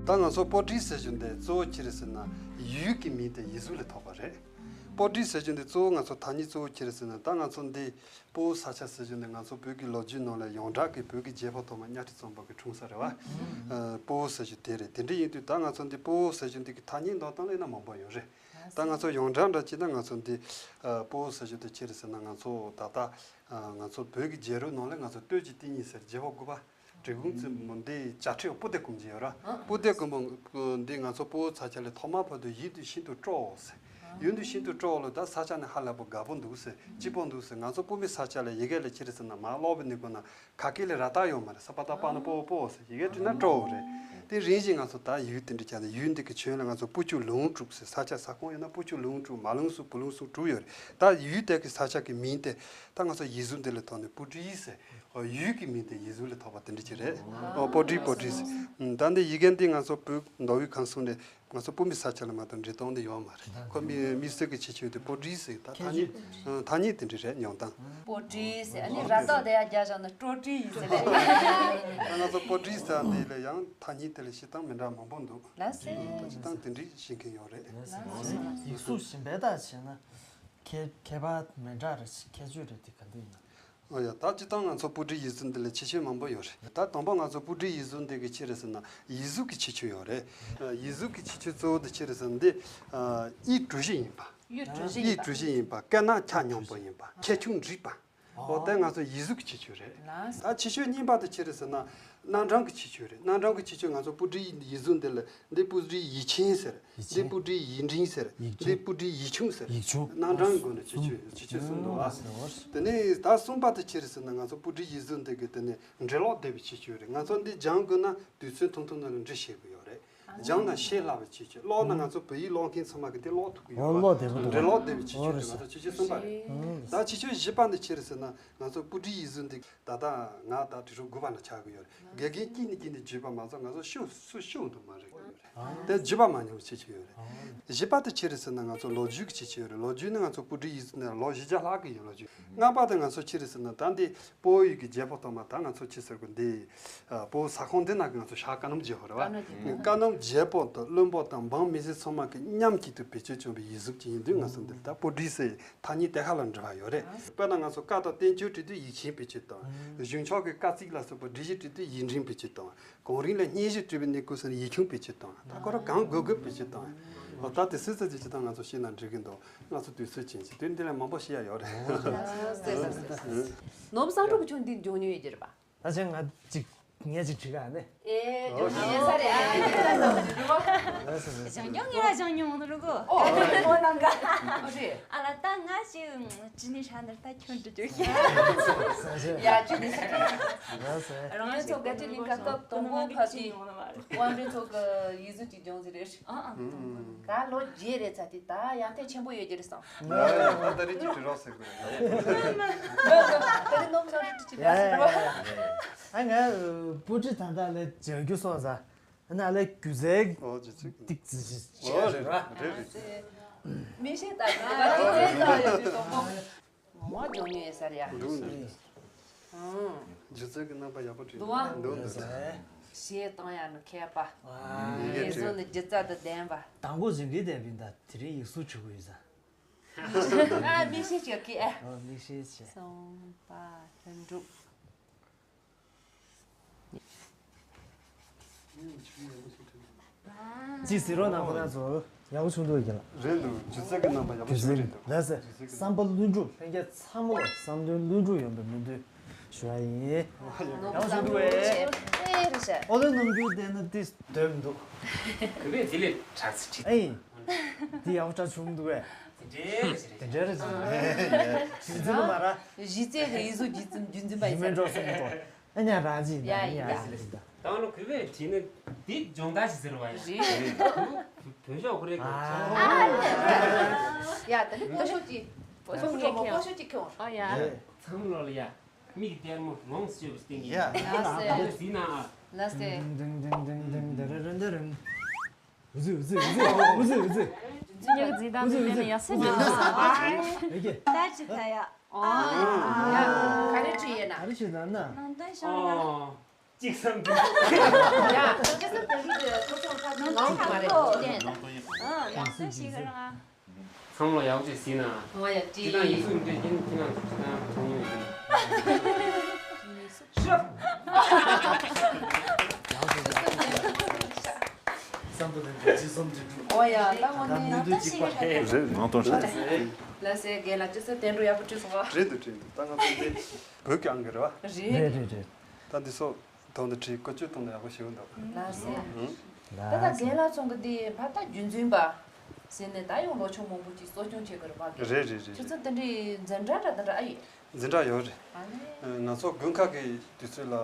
ད་ང་ཚོ་པོ་ཏྲི་ཟེར་རྒྱུ་འདི་གཙོ་བོ་ཅི་རེད་ཟེར་ན་ཡུལ་གྱི་མིང་དེ་ཡིག་གཟུགས་ལས་ཐོགས་པ་རེད། པོ་ཏྲི་ཟེར་རྒྱུ་འདི་གཙོ་བོ་ང་ཚོ་ཐ་སྙད་གཙོ་བོ་ཅི་རེད་ཟེར་ན་ད་ང་ཚོ་འདི། སྤོ་བོ་ས་ཆ་ཟེར་རྒྱུ་ནི་ང་ཚོ་བོད་ཀྱི་ལོ་རྒྱུས་ནང་ལ་ཡོངས་གྲགས་ཀྱི་བོད་ཀྱི་རྒྱལ་པོ་ཐོག་མ་གཉའ་ཁྲི་བཙན་པོ་གིས་འཁྲུངས་ས་རེད་བ། ཨ་སྤོ་བོ་ཟེར་རྒྱུ་དེ་རེད། དེ་འདྲ་ཡིན་དུས་ད་ང་ཚོ་འདི་སྤོ་བོ་ཟེར་རྒྱུ་འདི་གི་ཐ་སྙད་འདོན་སྟངས་ལ་ཡིན་ན་མང་པོ་ཡོད་རེད། ད་ང་ཚོ་ཡོངས་གྲགས་འདྲ་བྱས་ན་ང་ཚོ་འདི་ཨ་སྤོ་བོ་ཟེར་རྒྱུ་དེ་ཅི་རེད་ཟེར་ན་ང་ཚོ་ད་ལྟ་ཨ་ང་ཚོ་བོད་ཀྱི་རྒྱལ་རབས་ནང་ལ་ང་ཚོ་སྟོད་ཀྱི་བསྟན་གཉིས་ཟེར་རྒྱལ་པོ་དགུ་པ། འབྲི་གུང་བཙན་པོ་འདི་བྱ་ཁྲི་སྤུ་ལྡེ་སྒོམ་གྱི་ཡོད་ར། སྤུ་ལྡེ་སྒོམ་པོ་འདི་ང་ཚོ་སྤོ་བོ་ས་ཆ་ལས་ཐོག་མ་བར་དུ་ཡུལ་དུ་ཤིན་ཏུ་སྤྲོ་འོང་ཟེར། ཡུལ་དུ་ཤིན་ཏུ་སྤྲོ་འོང་ལ་ད་ས་ཆ་ནི་ཧ་ལས་པ་དགའ་པོ་འདུག་ཟེར་སྐྱིད་པོ་འདུག་ཟེར། ང་ཚོ་སྤུ་མེད་ས་ཆ་ལ་ཡི་གེ་ལ་ཅི་རེད་ཟེར་ན་མ་ཀློག་པའི་ནི་ཁོ་ན་ག་གེ་ལས་ར་ཏག་ཡོད་མ་རེད། ས་པ་ཏ་པ་ན་སྤོ་བོ་སྤོ་བོ་ཟེར་ཡི་གེ་བྲིས་ན་སྤྲོ་འོང་རེད། དེ་རིང་བཞིན་ང་ཚོ་ད་ཡུལ་དེ་འདྲ་བྱས་ནས་ཡུལ་འདི་གི་ཁྱོན་ལ་ང་ཚོ་སྤུ་ཆུ་ལུང་དྲུག་ཟེར་ས་ཆ་ས་ཁོངས་ཡོད་ན་སྤུ་ཆུ་ལུང་དྲུག་མ་ལུང་གསུམ་བུ་ལུང་གསུམ་དྲུག་ཡོད་རེད། ད་ཡུལ་དེ་གི་ས་ཆ་གི་མིང་དེ་ད་ང་ཚོ་ཡིག་གཟུགས་འདི་ལ་ཐོག་ནས་སྤུ་ཏྲི་ཟེར། ཨོ་ཡུལ་གྱི་མིང་དེ་ཡིག་གཟུགས་ལས་ཐོགས་པ་དེ་འདྲ་ཅིག་རེད། ཨོ་པོ་ཏྲི་པོ་ཏྲི་ཟེར། ད་འདི་ཡི་གེ་འདི་ང་ཚོ་བོད་མདོ་དབུས་ཁམས་གསུམ་ནས་ང་ཚོ་སྤུ་མེད་ས་ཆ་ལ་མ་གཏོགས་འབྲི་སྟངས་འདི་ཡོད་མ་རེད། ཁོ་མི་མི་སེར་གྱི་ཁྱད་ཆོས་དེ་པོ་ཏྲི་ཟེར། ད་ཐ་སྙད་ཐ་སྙད་དེ་འདྲ་རེད་ཉོན་སྟངས། པོ་ཏྲི་ཟེར་ཨ་ནི་ར་ཏོ་དེ་ཡ་རྒྱ་བཞག་ན་ཀྲོ་ཏྲི་ཡིན་ཟེར་ལེ། ད་ང་ཚོ་པོ་ཏྲི་ཟེར་འདི་ལ་ཡང་ཐ་སྙད་དེ་ལ་བཤད་སྟངས་མི་འདྲ་མང་པོ་འདུག་ལགས་སེ། ད་བཤད་སྟངས་དེ་འདྲ་ཤེས་མཁན་ཡོད་རེད། ཡིག་གཟུགས་གཞན་པའི་དག་བྱས་ན་ཁྱད་ཁྱད་པར་མི་འདྲ་རེད། ཁྱད་ཆོས་རེད་དེ་ག་འདྲ་ཡིན་ན། ཨོ་ཡ། ད་སྤྱིར་བཏང་ང་ཚོ་པོ་ཏྲི་ཡིག་གཟུགས་འདི་ལ་ཁྱད་ཆོས་མང་པོ་ཡོད་རེད། ད་དང་པོ་ང་ཚོ་པོ་ཏྲི་ཡིག་གཟུགས་འདི་གི་ཆི་རེད་ཟེར་ན་ཡིག་གཟུགས་ཀྱི་ཁྱད་ཆོས་ཡོད་རེད། ཡིག་གཟུགས་ཀྱི་ཁྱད་ཆོས་གཙོ་བོ་དེ་ཆི་རེད་ཟེར་ན་འདི་ཡིག་གྲུ་བཞི་ཡིན་པ། ཡིག་གྲུ་བཞི་ཡིན་པ། ཡིག་གྲུ་བཞི་ཡིན་པ། སྐད་ནག་ཆ་སྙོམས་པོ་ཡིན་པ། ཁྱད་ཆུང་འགྲིག་པ། ཨོ་དེ་ང་ཚོ་ཡིག་གཟུགས་ཀྱི་ཁྱད་ཆོས་རེད། ད་ཁྱད་ཆོས་གཉིས་པ་དེ་ཆི་རེད་ཟེར་ན་རྣམ་གྲངས་ཀྱི་ཁྱད་ཆོས་རེད། རྣམ་གྲངས་ཀྱི་ཁྱད་ཆོས་ང་ཚོ་པོ་ཏྲི་ཡིག་གཟུགས་འདི་ལ་འདི་པོ་ཏྲི་ཡིག་ཆེན་ཟེར། ཡིག་ཆེན། འདི་པོ་ཏྲི་ཡིག་འབྲིང་ཟེར། ཡིག་འབྲིང་། འདི་པོ་ཏྲི་ཡིག་ཆུང་ཟེར། ཡིག་ཆུང་། རྣམ་གྲངས་སྒོ་ནས་ཁྱད་ཆོས་ཁྱད་ཆོས་གསུམ་འདུག་ཨ། དེ་ནས་ད་གསུམ་པ་དེ་ཆི་རེད་ཟེར་ན་ང་ཚོ་པོ་ཏྲི་ཡིག་གཟུགས་འདི་གི་དེ་ནས་འབྲི་ཀློག་བདེ་བའི་ཁྱད་ཆོས་རེད། ང་ཚོ་འདི་སྦྱང་དགོས་ན་དུས་ཚོད་ཐུང་ཐུང་ནང་ལ་འབྲི་ཤེས་དགོས་ཡོད་རེད། སྦྱང་ན་ཤེས་སླ་བའི་ཁྱད་ཆོས། ཀློག་ན་ང་ཚོ་བོད་ཡིག་ཀློག་མཁན་ཚང་མ་གི་འདི་ཀློག་ཐུབ་ཀྱི་ཡོད་པ། ཀློག་བདེ་པོ་འདུག་འབྲི་ཀློག་བདེ་བའི་ཁྱད་ཆོས་རེད། ང་ཚོ་ཁྱད་ཆོས་གསུམ་པ་རེད། ད་ཁྱད་ཆོས་བཞི་པ་འདི་ཆི་རེད་ཟེར་ན་ང་ཚོ་པོ་ཏྲི་ཡིག་གཟུགས་འདི་ད་ལྟ་ང་ད་དུས་རབས་དགུ་པ་ན་ཆགས་ཀྱི་ཡོད་རེད། དགེ་རྒན་གཅིག་ནས་གཅིག་ནས་བརྒྱུད་པ་མ་གཏོགས་ང་ཚོ་ཤུགས་སུ་ཤུགས་འདུག་མ་རེད་ཀྱི་ཡོད་རེད། དེ་བརྒྱུད་པ་མ་མྱོང་བའི་ཁྱད་ཆོས་ཡོད་རེད། བཞི་པ་དེ་ཆི་རེད་ཟེར་ན་ང་ཚོ་ལོ་རྒྱུས་ཀྱི་ཁྱད་ཆོས་ཡོད་རེད། ལོ་རྒྱུས་ནི་ང་ཚོ་པོ་ཏྲི་ཡིག་གཟུགས་ནས་ལོ་བཞི་བརྒྱ་ལྷག་གི་ཡོད། ལོ་རྒྱུས། ལྔ་པ་དེ་ང་ཚོ་ཆི་རེད་ཟེར་ན་ད་འདི་སྤོ་བོ་ཡུལ་གྱི་རྒྱལ་པོ་ཐོག་མ་ད་ང་ཚོ་ཆི་ཟེར་དགོས་འདི། ཨ་སྤོ་བོ་ས་ཁོངས་འདི་ན་གི་ང་ཚོ་ཤར་ཀ་ནམ་རྒྱལ་པོ་རེད་བ། ཀ་ནམ་རྒྱལ་པོ་དང་བློན་པོ་དང་འབངས་མི་སེར་ཚང་མ་གི་མཉམ་གཅིག་ཏུ་བེད་སྤྱོད་བྱུང་བའི་ཡིག་གཟུགས་ཅིག་ཡིན་དུས་ང་ཚོ་འདི་ད་པོ་ཏྲི་ཟེར་ཐ་སྙད་དེ་ཁ་ལ་འབྲི་བ་ཡོད་རེད། དཔེར་ན་ང་ཚོ་བཀའ་དང་བསྟན་བཅོས་བྲིས་དུས་ཡིག་ཆེན་བེད་སྤྱོད་བཏང་། གཞུང་ཕྱོགས་ཀྱི་བཀའ་གཙིགས་ལ་སོགས་པ་སྒྲིག་གཞི་བྲིས་དུས་ཡིག་འབྲིང་བེད་སྤྱོད་བཏང་། གངས་རིའི་ལ་སྙན་ཞུ་བྲིས་པའི་གནས་སྐབས་སུ་ཡིག་ཆུང་བེད་སྤྱོད་བཏང་། ད་ཁོ་རང་གང་དགོས་དགོས་བེད་སྤྱོད་བཏང་། འོ་ད་དེ་སུས་ཚོད་ཅིག་ཅིག་དང་ང་ཚོ་ཤེས་ན་འགྲིག་གི་འདུག་ང་ཚོ་དུས་ཚོད་ཅན་ཅིག་དེ་འདི་ལས་མང་པོ་ཤེས་ཡ་ཡོད་རེད། ནོར་བུ་བསམ་འགྲུབ་ཀྱི་ཁྱོད་འདི་འཇོན་ཉོན་ཡོད་ཀྱི་རེད་པ། ད་ཆ་ང་ཅིག་ངས་ཅིག་བྲིས་ག་ནི། ཨེ་འཇོན་ཉོན་ཡོད་ས་རེད། ཨ་ནི་ད་ལྟ་འདི་རེད་པ། ལགས་སོ་ལགས་སོ། སྦྱང་སྦྱང་ངེད་ལ་སྦྱང་མྱོང་ནོ་རུ་གོ། ཨོ་ཨོ་ནང་ག་ཨོ་རེད། ཨ་ལ་ད་ང་ཞིག་ཅི་ནས་ཧྲ་ནར་ད་ཁྱོད་འདྲི་རྒྱུ་ཡ་ཅི་ནས་ཧྲ་ནར། ལགས་སོ། རང་ཉིད་ཚོ་ག་ཅི་ལིང་ག་སྐབས་དང་པོ་ཕ་གི་དབང་འདུས་ཚོ་གི་ཡིག་གཟུགས་ཀྱི་ལྗོངས་ཟིན་རེད། ཨ་ཨ། ད་ལོ་བརྒྱད་རེད་ཚ་དེ་ད་ཡང་ཐེ་ཆེན་པོ་ཡོད་ཀྱི་རེད་སོང་། ད་ད་རིག་ཅིག་བྲི་རོགས་ཟེར་དགོས་རེད། ད་རིག་ནོམ་ཚོ་རིག་ཅིག་བྲི་རོགས་ཟེར་རོགས། ཨ་ང་པུ་ཅི་ད་ད་ལས་བྱ་རྒྱུ་སོང་ཟ། ཨ་ན་ལས་རྒྱུ་རྫས་ཨོ་ཅི་ཅི་ཏིག་ཙི་ཅི་ཅི་ཨོ་རེད་རེད་རེད་རེད། མི་ཤེས་ད་ང་ཅི་བྱེད་ད་ཡོད་དུས་དང་པོ། ངོ་མ་སྦྱོང་ཉེན་ཡོད་ས་རེད་ཡ། འདུག་འདུག་ཨང་། སྒྱུ་རྩལ་གྱི་རྣམ་པ་ཡག་པོ་བྲིས་འདུག་ཨ། འདུག་འདུག་གཞས་གཏོང་ཡག་ནི་མཁས་པ། ཡིག་ཚད་ནི་སྒྱུ་རྩལ་དང་ལྡན་པ། དང་པོ་ཟིན་བྲིས་བསྡད་པ་ཡིན་ད་དེ་རིང་ཡིག་གཟུགས་བྲིས་དགོས་ཡིན་ས། མིག་ཤེལ་ཨ་མིག་ཤེལ་བྱེད་ཀི་ཨ། ཨོ་མིག་ཤེལ་བྱེད། གསུམ་པ་ལྷུན་གྲུབ། ཅི་ཟེར་རོགས་གནང་ཁོ་ན་ཚོ་ཡག་པོ་བྱུང་འདུག་གི་ལ། རེད་འདུག་སྒྱུ་རྩལ་གྱི་རྣམ་པ་ཡག་པོ་བྱུང་རེད་འདུག་ལགས་སེ། སྒྱུ་རྩལ་གྱི་རྣམ་པ། བསམ་པ་ལྷུན་གྲུབ་ལྷན་རྒྱས་ཚང་མ་ལ་བསམ་དོན་ལྷུན་གྲུབ་ཡོང་བའི་སྨོན་འདུན་ཞུ་བ་ཡིན། ཡག་པོ་བྱུང་འདུག་ཨེ། ཨོ་ལོ་ནམ་རྒྱུན་བལྟས་ན་ཏིས་འདོད་མི་འདུག་གུས་པས་དེ་ལས་དྲག་ཚིག་ཁྲིད། ཨེ། འདི་ཡག་པོ་འདྲ་བྱུང་འདུག་གས། དེ་འདྲའི་རེད་ཟེར། དེ་འདྲའི་རེད་ཟེར། རྒྱུ་མཚན་མ་ར། གཞི་རྩའི་ཡིག་གཟུགས་རྒྱུ་མཚན་རྒྱུ་འཛིན་པ་ཡིན་ཟེར། རྒྱུ་མཚན་འགྲོ་སོང་མི་འདུག་ཨ་ནི་ར་ཇི་ཡ་ཡ་ཡ་ཟེར་ད། ད་ནི་གུས་པས་བྲིས་ནི་འདི་སྦྱོང་བརྡར་ཞིག་ཟེར་བ་ཡ། རེད། བོད་ཤོག་ཁོ་རེ་ག་ཡ་ད་ནི་སྤོ་ཤོག་ཅིག་སྤོ་ཤོག་ངས་ཁྱེར་སྤོ་ཤོག་ཅིག་ཁྱོང་། ཨ་ཡ། ཚང་མ་ལོ་ལ་ཡ། མིག་ལྟད་མོ་ལོངས་སྤྱོད་པའི་སྟེང་གི། ཡ། ལགས་སེ། ལགས་སེ། ཟིན་ན་ཨ། ལགས་སེ། ཨུ་ཙི་ཨུ་ཙི་ཨུ་ཙི་ཨུ་ཙི། ཉག་རྫི་དང་འདི་ནས་ཡག་སེ་ཉག་ས། ཨེ་ཀེ། ད་ཅི་ད་ཡ། ཨ། ཡ། ག་རེ་བྲིས་ཡོད་ན། ག་རེ་བྲིས་ན་ན། ནང་དོན་ཤོང་ཡ། ཨོ། ཅིག་བསམ་གི། ཡ། ཅི་བསམ་གི་ཐོ་ཚོང་ཁ་ནང་ཁ་མ་རེད། ཨ། ནང་དོན་ཤེས་གི་རང་། ཚང་མ་ལ་ཡག་པོ་ཅིག་གཟིགས་ན། ཨོ་ཡ་ཅི། ཁྱེད་རང་ཡིག་གཟུགས་འདི་ཡིན་ཁྱེད་རང་ཁྱེད་རང་གྲོང་ཡོད་ཡིན། བསམ་བློ་ལེན་དགོས་ཅི་བསམ་དྲན་དྲན། ཨོ་ཡ་ད་ངོ་ནས་ད་ཤེས་གི་རེད། ནང་དོན་ཤེས། ལགས་སེ་རྒན་ལགས་ཅི་ཟེར་བསྟན་འགྲོ་ཡག་པོ་བྲིས་སོང་ཨ། རེད་འདུག་རེད་འདུག་ད་ང་ཚོ་འདི་བོད་ཀྱི་ཨང་ཀི་རེད་བ། རེད་རེད་རེད། ད་འདི་སོ། དོན་དུ་ཁྲིད་བཀོལ་སྤྱོད་གཏོང་ན་ཡག་པོ་ཞིག་འདུག་ལགས་སེ། ད་ལྟ་རྒན་ལགས་ཚོ་གི་འདི་ཕ་ད་རྒྱུན་འཛིན་པ་ཟེར་ནས་ད་ཡང་ལོ་ཆུང་མང་པོ་ཅིག་གསོ་སྐྱོང་བྱེད་དགོས་རེད་པ། རེད་རེད་རེད། ཁྱོད་ཚོ་དེ་འདྲའི་འཛིན་གྲྭ་འདྲ་དེ་འདྲ་ཨ་ཡོད། འཛིན་གྲྭ་ཡོད་རེད། ཨ་ནི། ང་ཚོ་དགུན་ཁ་གི་དུས་ཚོད་ལ་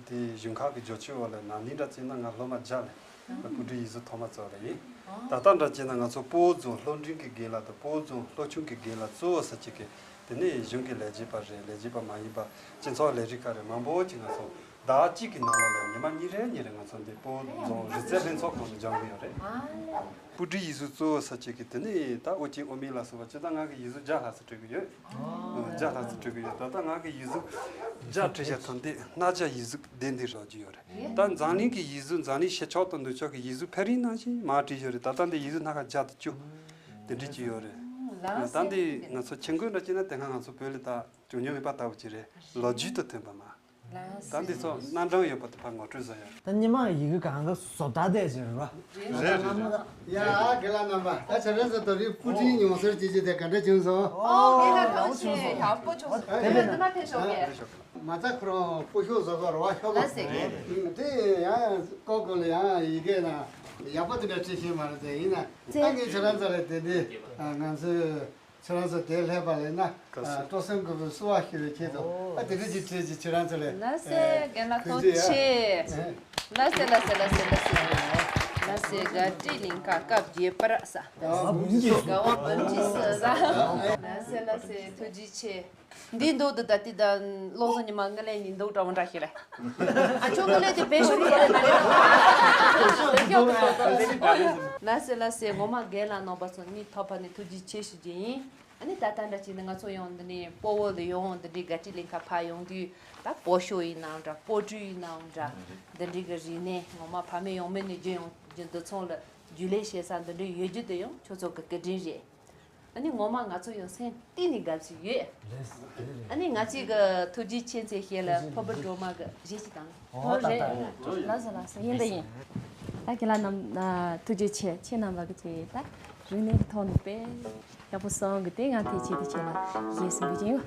འདི་ཞུན་ཁ་གི་རྒྱུ་ཆུ་བ་ལ་ན་ནིང་འདྲ་བྱས་ན་ང་སློབ་མ་བརྒྱ་ལས་སྤུ་གྲིའི་ཡིག་གཟུགས་ཐོག་མ་བཙལ་བ་ཡིན། ད་ལྟ་འདྲ་བྱས་ན་ང་ཚོ་སྤོ་བོ་རྫོང་སློབ་འབྲིང་གི་རྒན་ལགས་དང་སྤོ་བོ་རྫོང་སློབ་ཆུང་གི་རྒན་ལགས་གཙོ་བོ་ས་གཅིག་གི། དེ་ནས་གཞུང་གི་ལས་བྱེད་པ་རེད། ལས་བྱེད་པ་མ་ཡིན་པ་སྤྱི་ཚོགས་ལས་རིགས་ཁག་རེད། མང་པོ་ཅིག་ང་ཚོ་ཟླ་གཅིག་གི་ནང་ལོགས་ལ་ཉི་མ་གཉིས་རེ་གཉིས་རེ་ང་ཚོ་འདི་སྤོ་བོ་རྫོང་རིག་རྩལ་ལྷན་ཚོགས་ཁང་དུ་སྦྱང་གི་ཡོད་རེད། སྤུ་གྲིའི་ཡིག་གཟུགས་གཙོ་བོ་ས་གཅིག་གི་དེ་ནས་ད་ཨོ་ཅི་ཨོ་མི་ལ་སོགས་པ་སྤྱིར་བཏང་ང་གི་ཡིག་གཟུགས་བརྒྱ་ལྷག་ཙམ་སྤྲོད་ཀྱི་ཡོད། བརྒྱ་ལྷག་ཙམ་སྤྲོད་ཀྱི་ཡོད། ད་ལྟ་ང་གི་ཡིག་གཟུགས་བརྒྱ་བྲིས་བཞག་ཐོན་ཏེ་སྣ་བརྒྱ་ཡིག་གཟུགས་ལྡན་ཏེ་རག་གི་ཡོད་རེད། ད་འཛམ་གླིང་གི་ཡིག་གཟུགས་འཛམ་གླིང་ཤར་ཕྱོགས་དང་ནུབ་ཕྱོགས་ཀྱི་ཡིག་གཟུགས་ཕལ་རིང་ནང་བཞིན་མར་བྲིས་ཡོད་རེད། ད་ལྟ་འདི་ཡིག་གཟུགས་སྣ་ཁ་བརྒྱ་དང་བཅུ་དེ་འདྲ་ཅིག་ཡོད་རེད། ད་འདི་ང་ཚོ་ཆེད་འགོད་འདྲ་བྱས་ན་དེ་སྔ་ང་ཚོ་བོད་ལ་ད་བྱུང་མྱོང་མེད་པ་ལྟ་བུ་ཅིག་རེད། ལོ་རྒྱུས་དང་མཐུན་པ་མ། ད་འདི་ཚོ་རྣམ་གྲངས་ཡོད་པ་དེ་ཕར་ངོ་སྤྲོད་བཟོ་ཡ། ད་སྔོན་མ་ཡི་གེ་གང་ག་བཟོ་ལྟ་བསྡད་ཅིག་རེད་པ། རེད་རེད་རེད། ཡ་ཨ་རྒན་ལགས་རྣམ་པ་ད་བྱ་རན་ཚོ་དོ་རིང་སྤུ་གྲིའི་མྱོང་ཚོར་སྐྱེ་རྒྱུ་དེ་ག་འདྲ་བྱུང་སོང་། ཨོ་རྒན་ལགས་ཡག་པོ་བྱུང་སོང་། ཡག་པོ་བྱུང་སོང་། དེ་བས་ན་འདི་ན་ཕེབས་ཤོག་གས། མ་རྩ་ཁོ་རང་སྤོ་ཤོག་བཟོ་ག་རོ་བ་ཤོག་ལ་ཟེར་གས། དེ་ཡང་ཀོ་ཀོ་ལ་ཡང་ཡི་གེ་ན་ཡག་པོ་དེ་འདྲ་བྲིས་ཤེས་མ་རེད་དེ་ཡིན་ན་ད་ངས་བྱ་རན་ཚོ་ལ་དེ་འདི་ང་ཚོའི་ཁྱེད་རང་ཚོ་དེ་སླེབས་པ་ལས་ན། སྤྲོ་སེམས་དགོས་པའི་བསུ་བ་ཞུ་བའི་ཆེད་དུ་ཨ་དེ་འདྲ་ཅིག་བྲིས་ཀྱི་ཁྱེད་རང་ཚོ་ལས། ལགས་སེ་རྒན་ལགས་ཐུགས་རྗེ་ཆེ། ལགས་སེ་ལགས་སེ་ལགས་སེ་ལགས་སེ། ལགས་སེ་དགའ་སྤྲོའི་གླིང་ག་སྐབས་བརྒྱད་པར་ས། དགའ་བ་འབུམ་གྱིས་སུ། དགའ་བ་འབུམ་གྱིས་སུ་ས། ལགས་སེ་ལགས་སེ་ཐུགས་རྗེ་ཆེ། འདི་འདུག་འདི་ད་ལྟའི་ད་བློ་བཟང་ཉི་མ་དངུལ་ལས་ཉིན་འདུག་འདྲ་བོ་འདྲ་ཞིག་རེད། ཨ་ཆོ་དངུལ་ལས་དེ་བེད་ཤོག་ཡོད་རེད་མ་རེད། ལགས་སེ་ལགས་སེ་ངོ་མ་རྒན་ལགས་རྣམ་པ་ཚོ་གཉིས་ཐོག་ཕ་ནས་ཐུགས་རྗེ་ཆེ་ཞུ་རྒྱུ་ཡིན། ཨ་ནི་ད་ལྟ་འདྲ་བྱས་ན་ང་ཚོ་ཡང་འདི་ནས་སྤོ་བོ་ལ་ཡོང་འདི་འདྲའི་དགའ་སྤྲོའི་གླིང་ག་ཕར་ཡོང་དུས་ད་སྤོ་ཤོག་ཡིན་ནའང་འདྲ་སྤོ་ཊི་ཡིན་ནའང་འདྲ་འདི་འདྲའི་གི་རིག་གནས་ངོ་མ་ཕ་མེས་ཡང་མེས་ནས་རྒྱུན་ཡོང་རྒྱུ་འདི་ཚོ་ལ་རྒྱུས་ལོན་བྱེད་ས་འདི་འདྲའི་ཡོད་རྒྱུ་དེ་ཡང་ཁྱོད་ཚོ་གི་སྐུ་དྲིན་རེད། ཨ་ནི་ངོ་མ་ང་ཚོ་ཡང་སེམས་གཏིང་ནས་དགའ་བསུ་ཡོད། ལགས་སོ། དེ་རེད། ཨ་ནི་ང་ཚོའི་གི་ཐུགས་རྗེ་ཆེ་མཚན་ཞལ་ལ་ཕུར་བུ་སྒྲོལ་མ་གི་གཞས་ཤིག་དང་། ཨོ་ད་ད། ལགས་སོ་ལགས་སོ་ཡིན་ད་ཡིན། ད་ཁྱེད་ལ་རྣམས་ཐུགས་རྗེ་ཆེ། ཁྱེད་རྣམ་པ་གི་ཚེ་ད་རིག་གནས་ཀྱི་ཐོག་ནས་དཔེ་ཡག་པོ་གསུང་གི་དེ་ང་དེ་ཆེད་དུ་ཁྱེད་ལ་གཞས་གསུང་གི་ཡིན།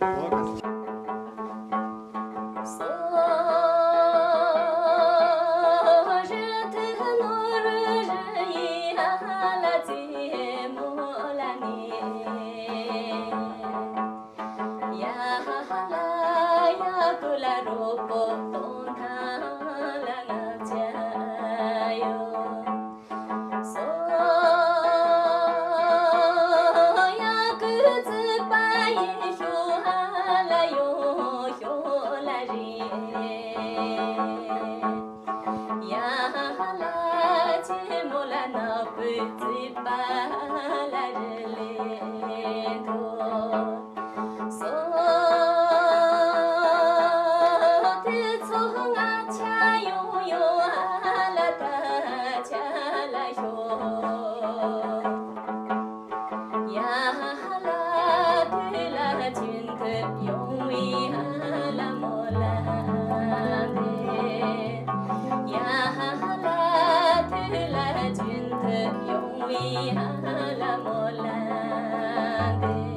ཆེན་མོ་ལ་ནག་པོའི་རྩིག་པ་ལ་རི་ལས་མཐོ། སོ་དེ་ཚོ་ང་ཆ་ཡོང་ཡོང་ཨ་ལ་ད་ཆ་ལ་ཤོག་ཡ་ལ་དུས་ལ་ཆེན་ཐུབ་ཡོང་བའི་ཨ་ལ་མོ་ལ་འདི། ཡ་ལ་དུས་ལ་ཆེན་ཐུབ་ཡོང་བའི་ཨ་ལ་མོ་ལ་འདི།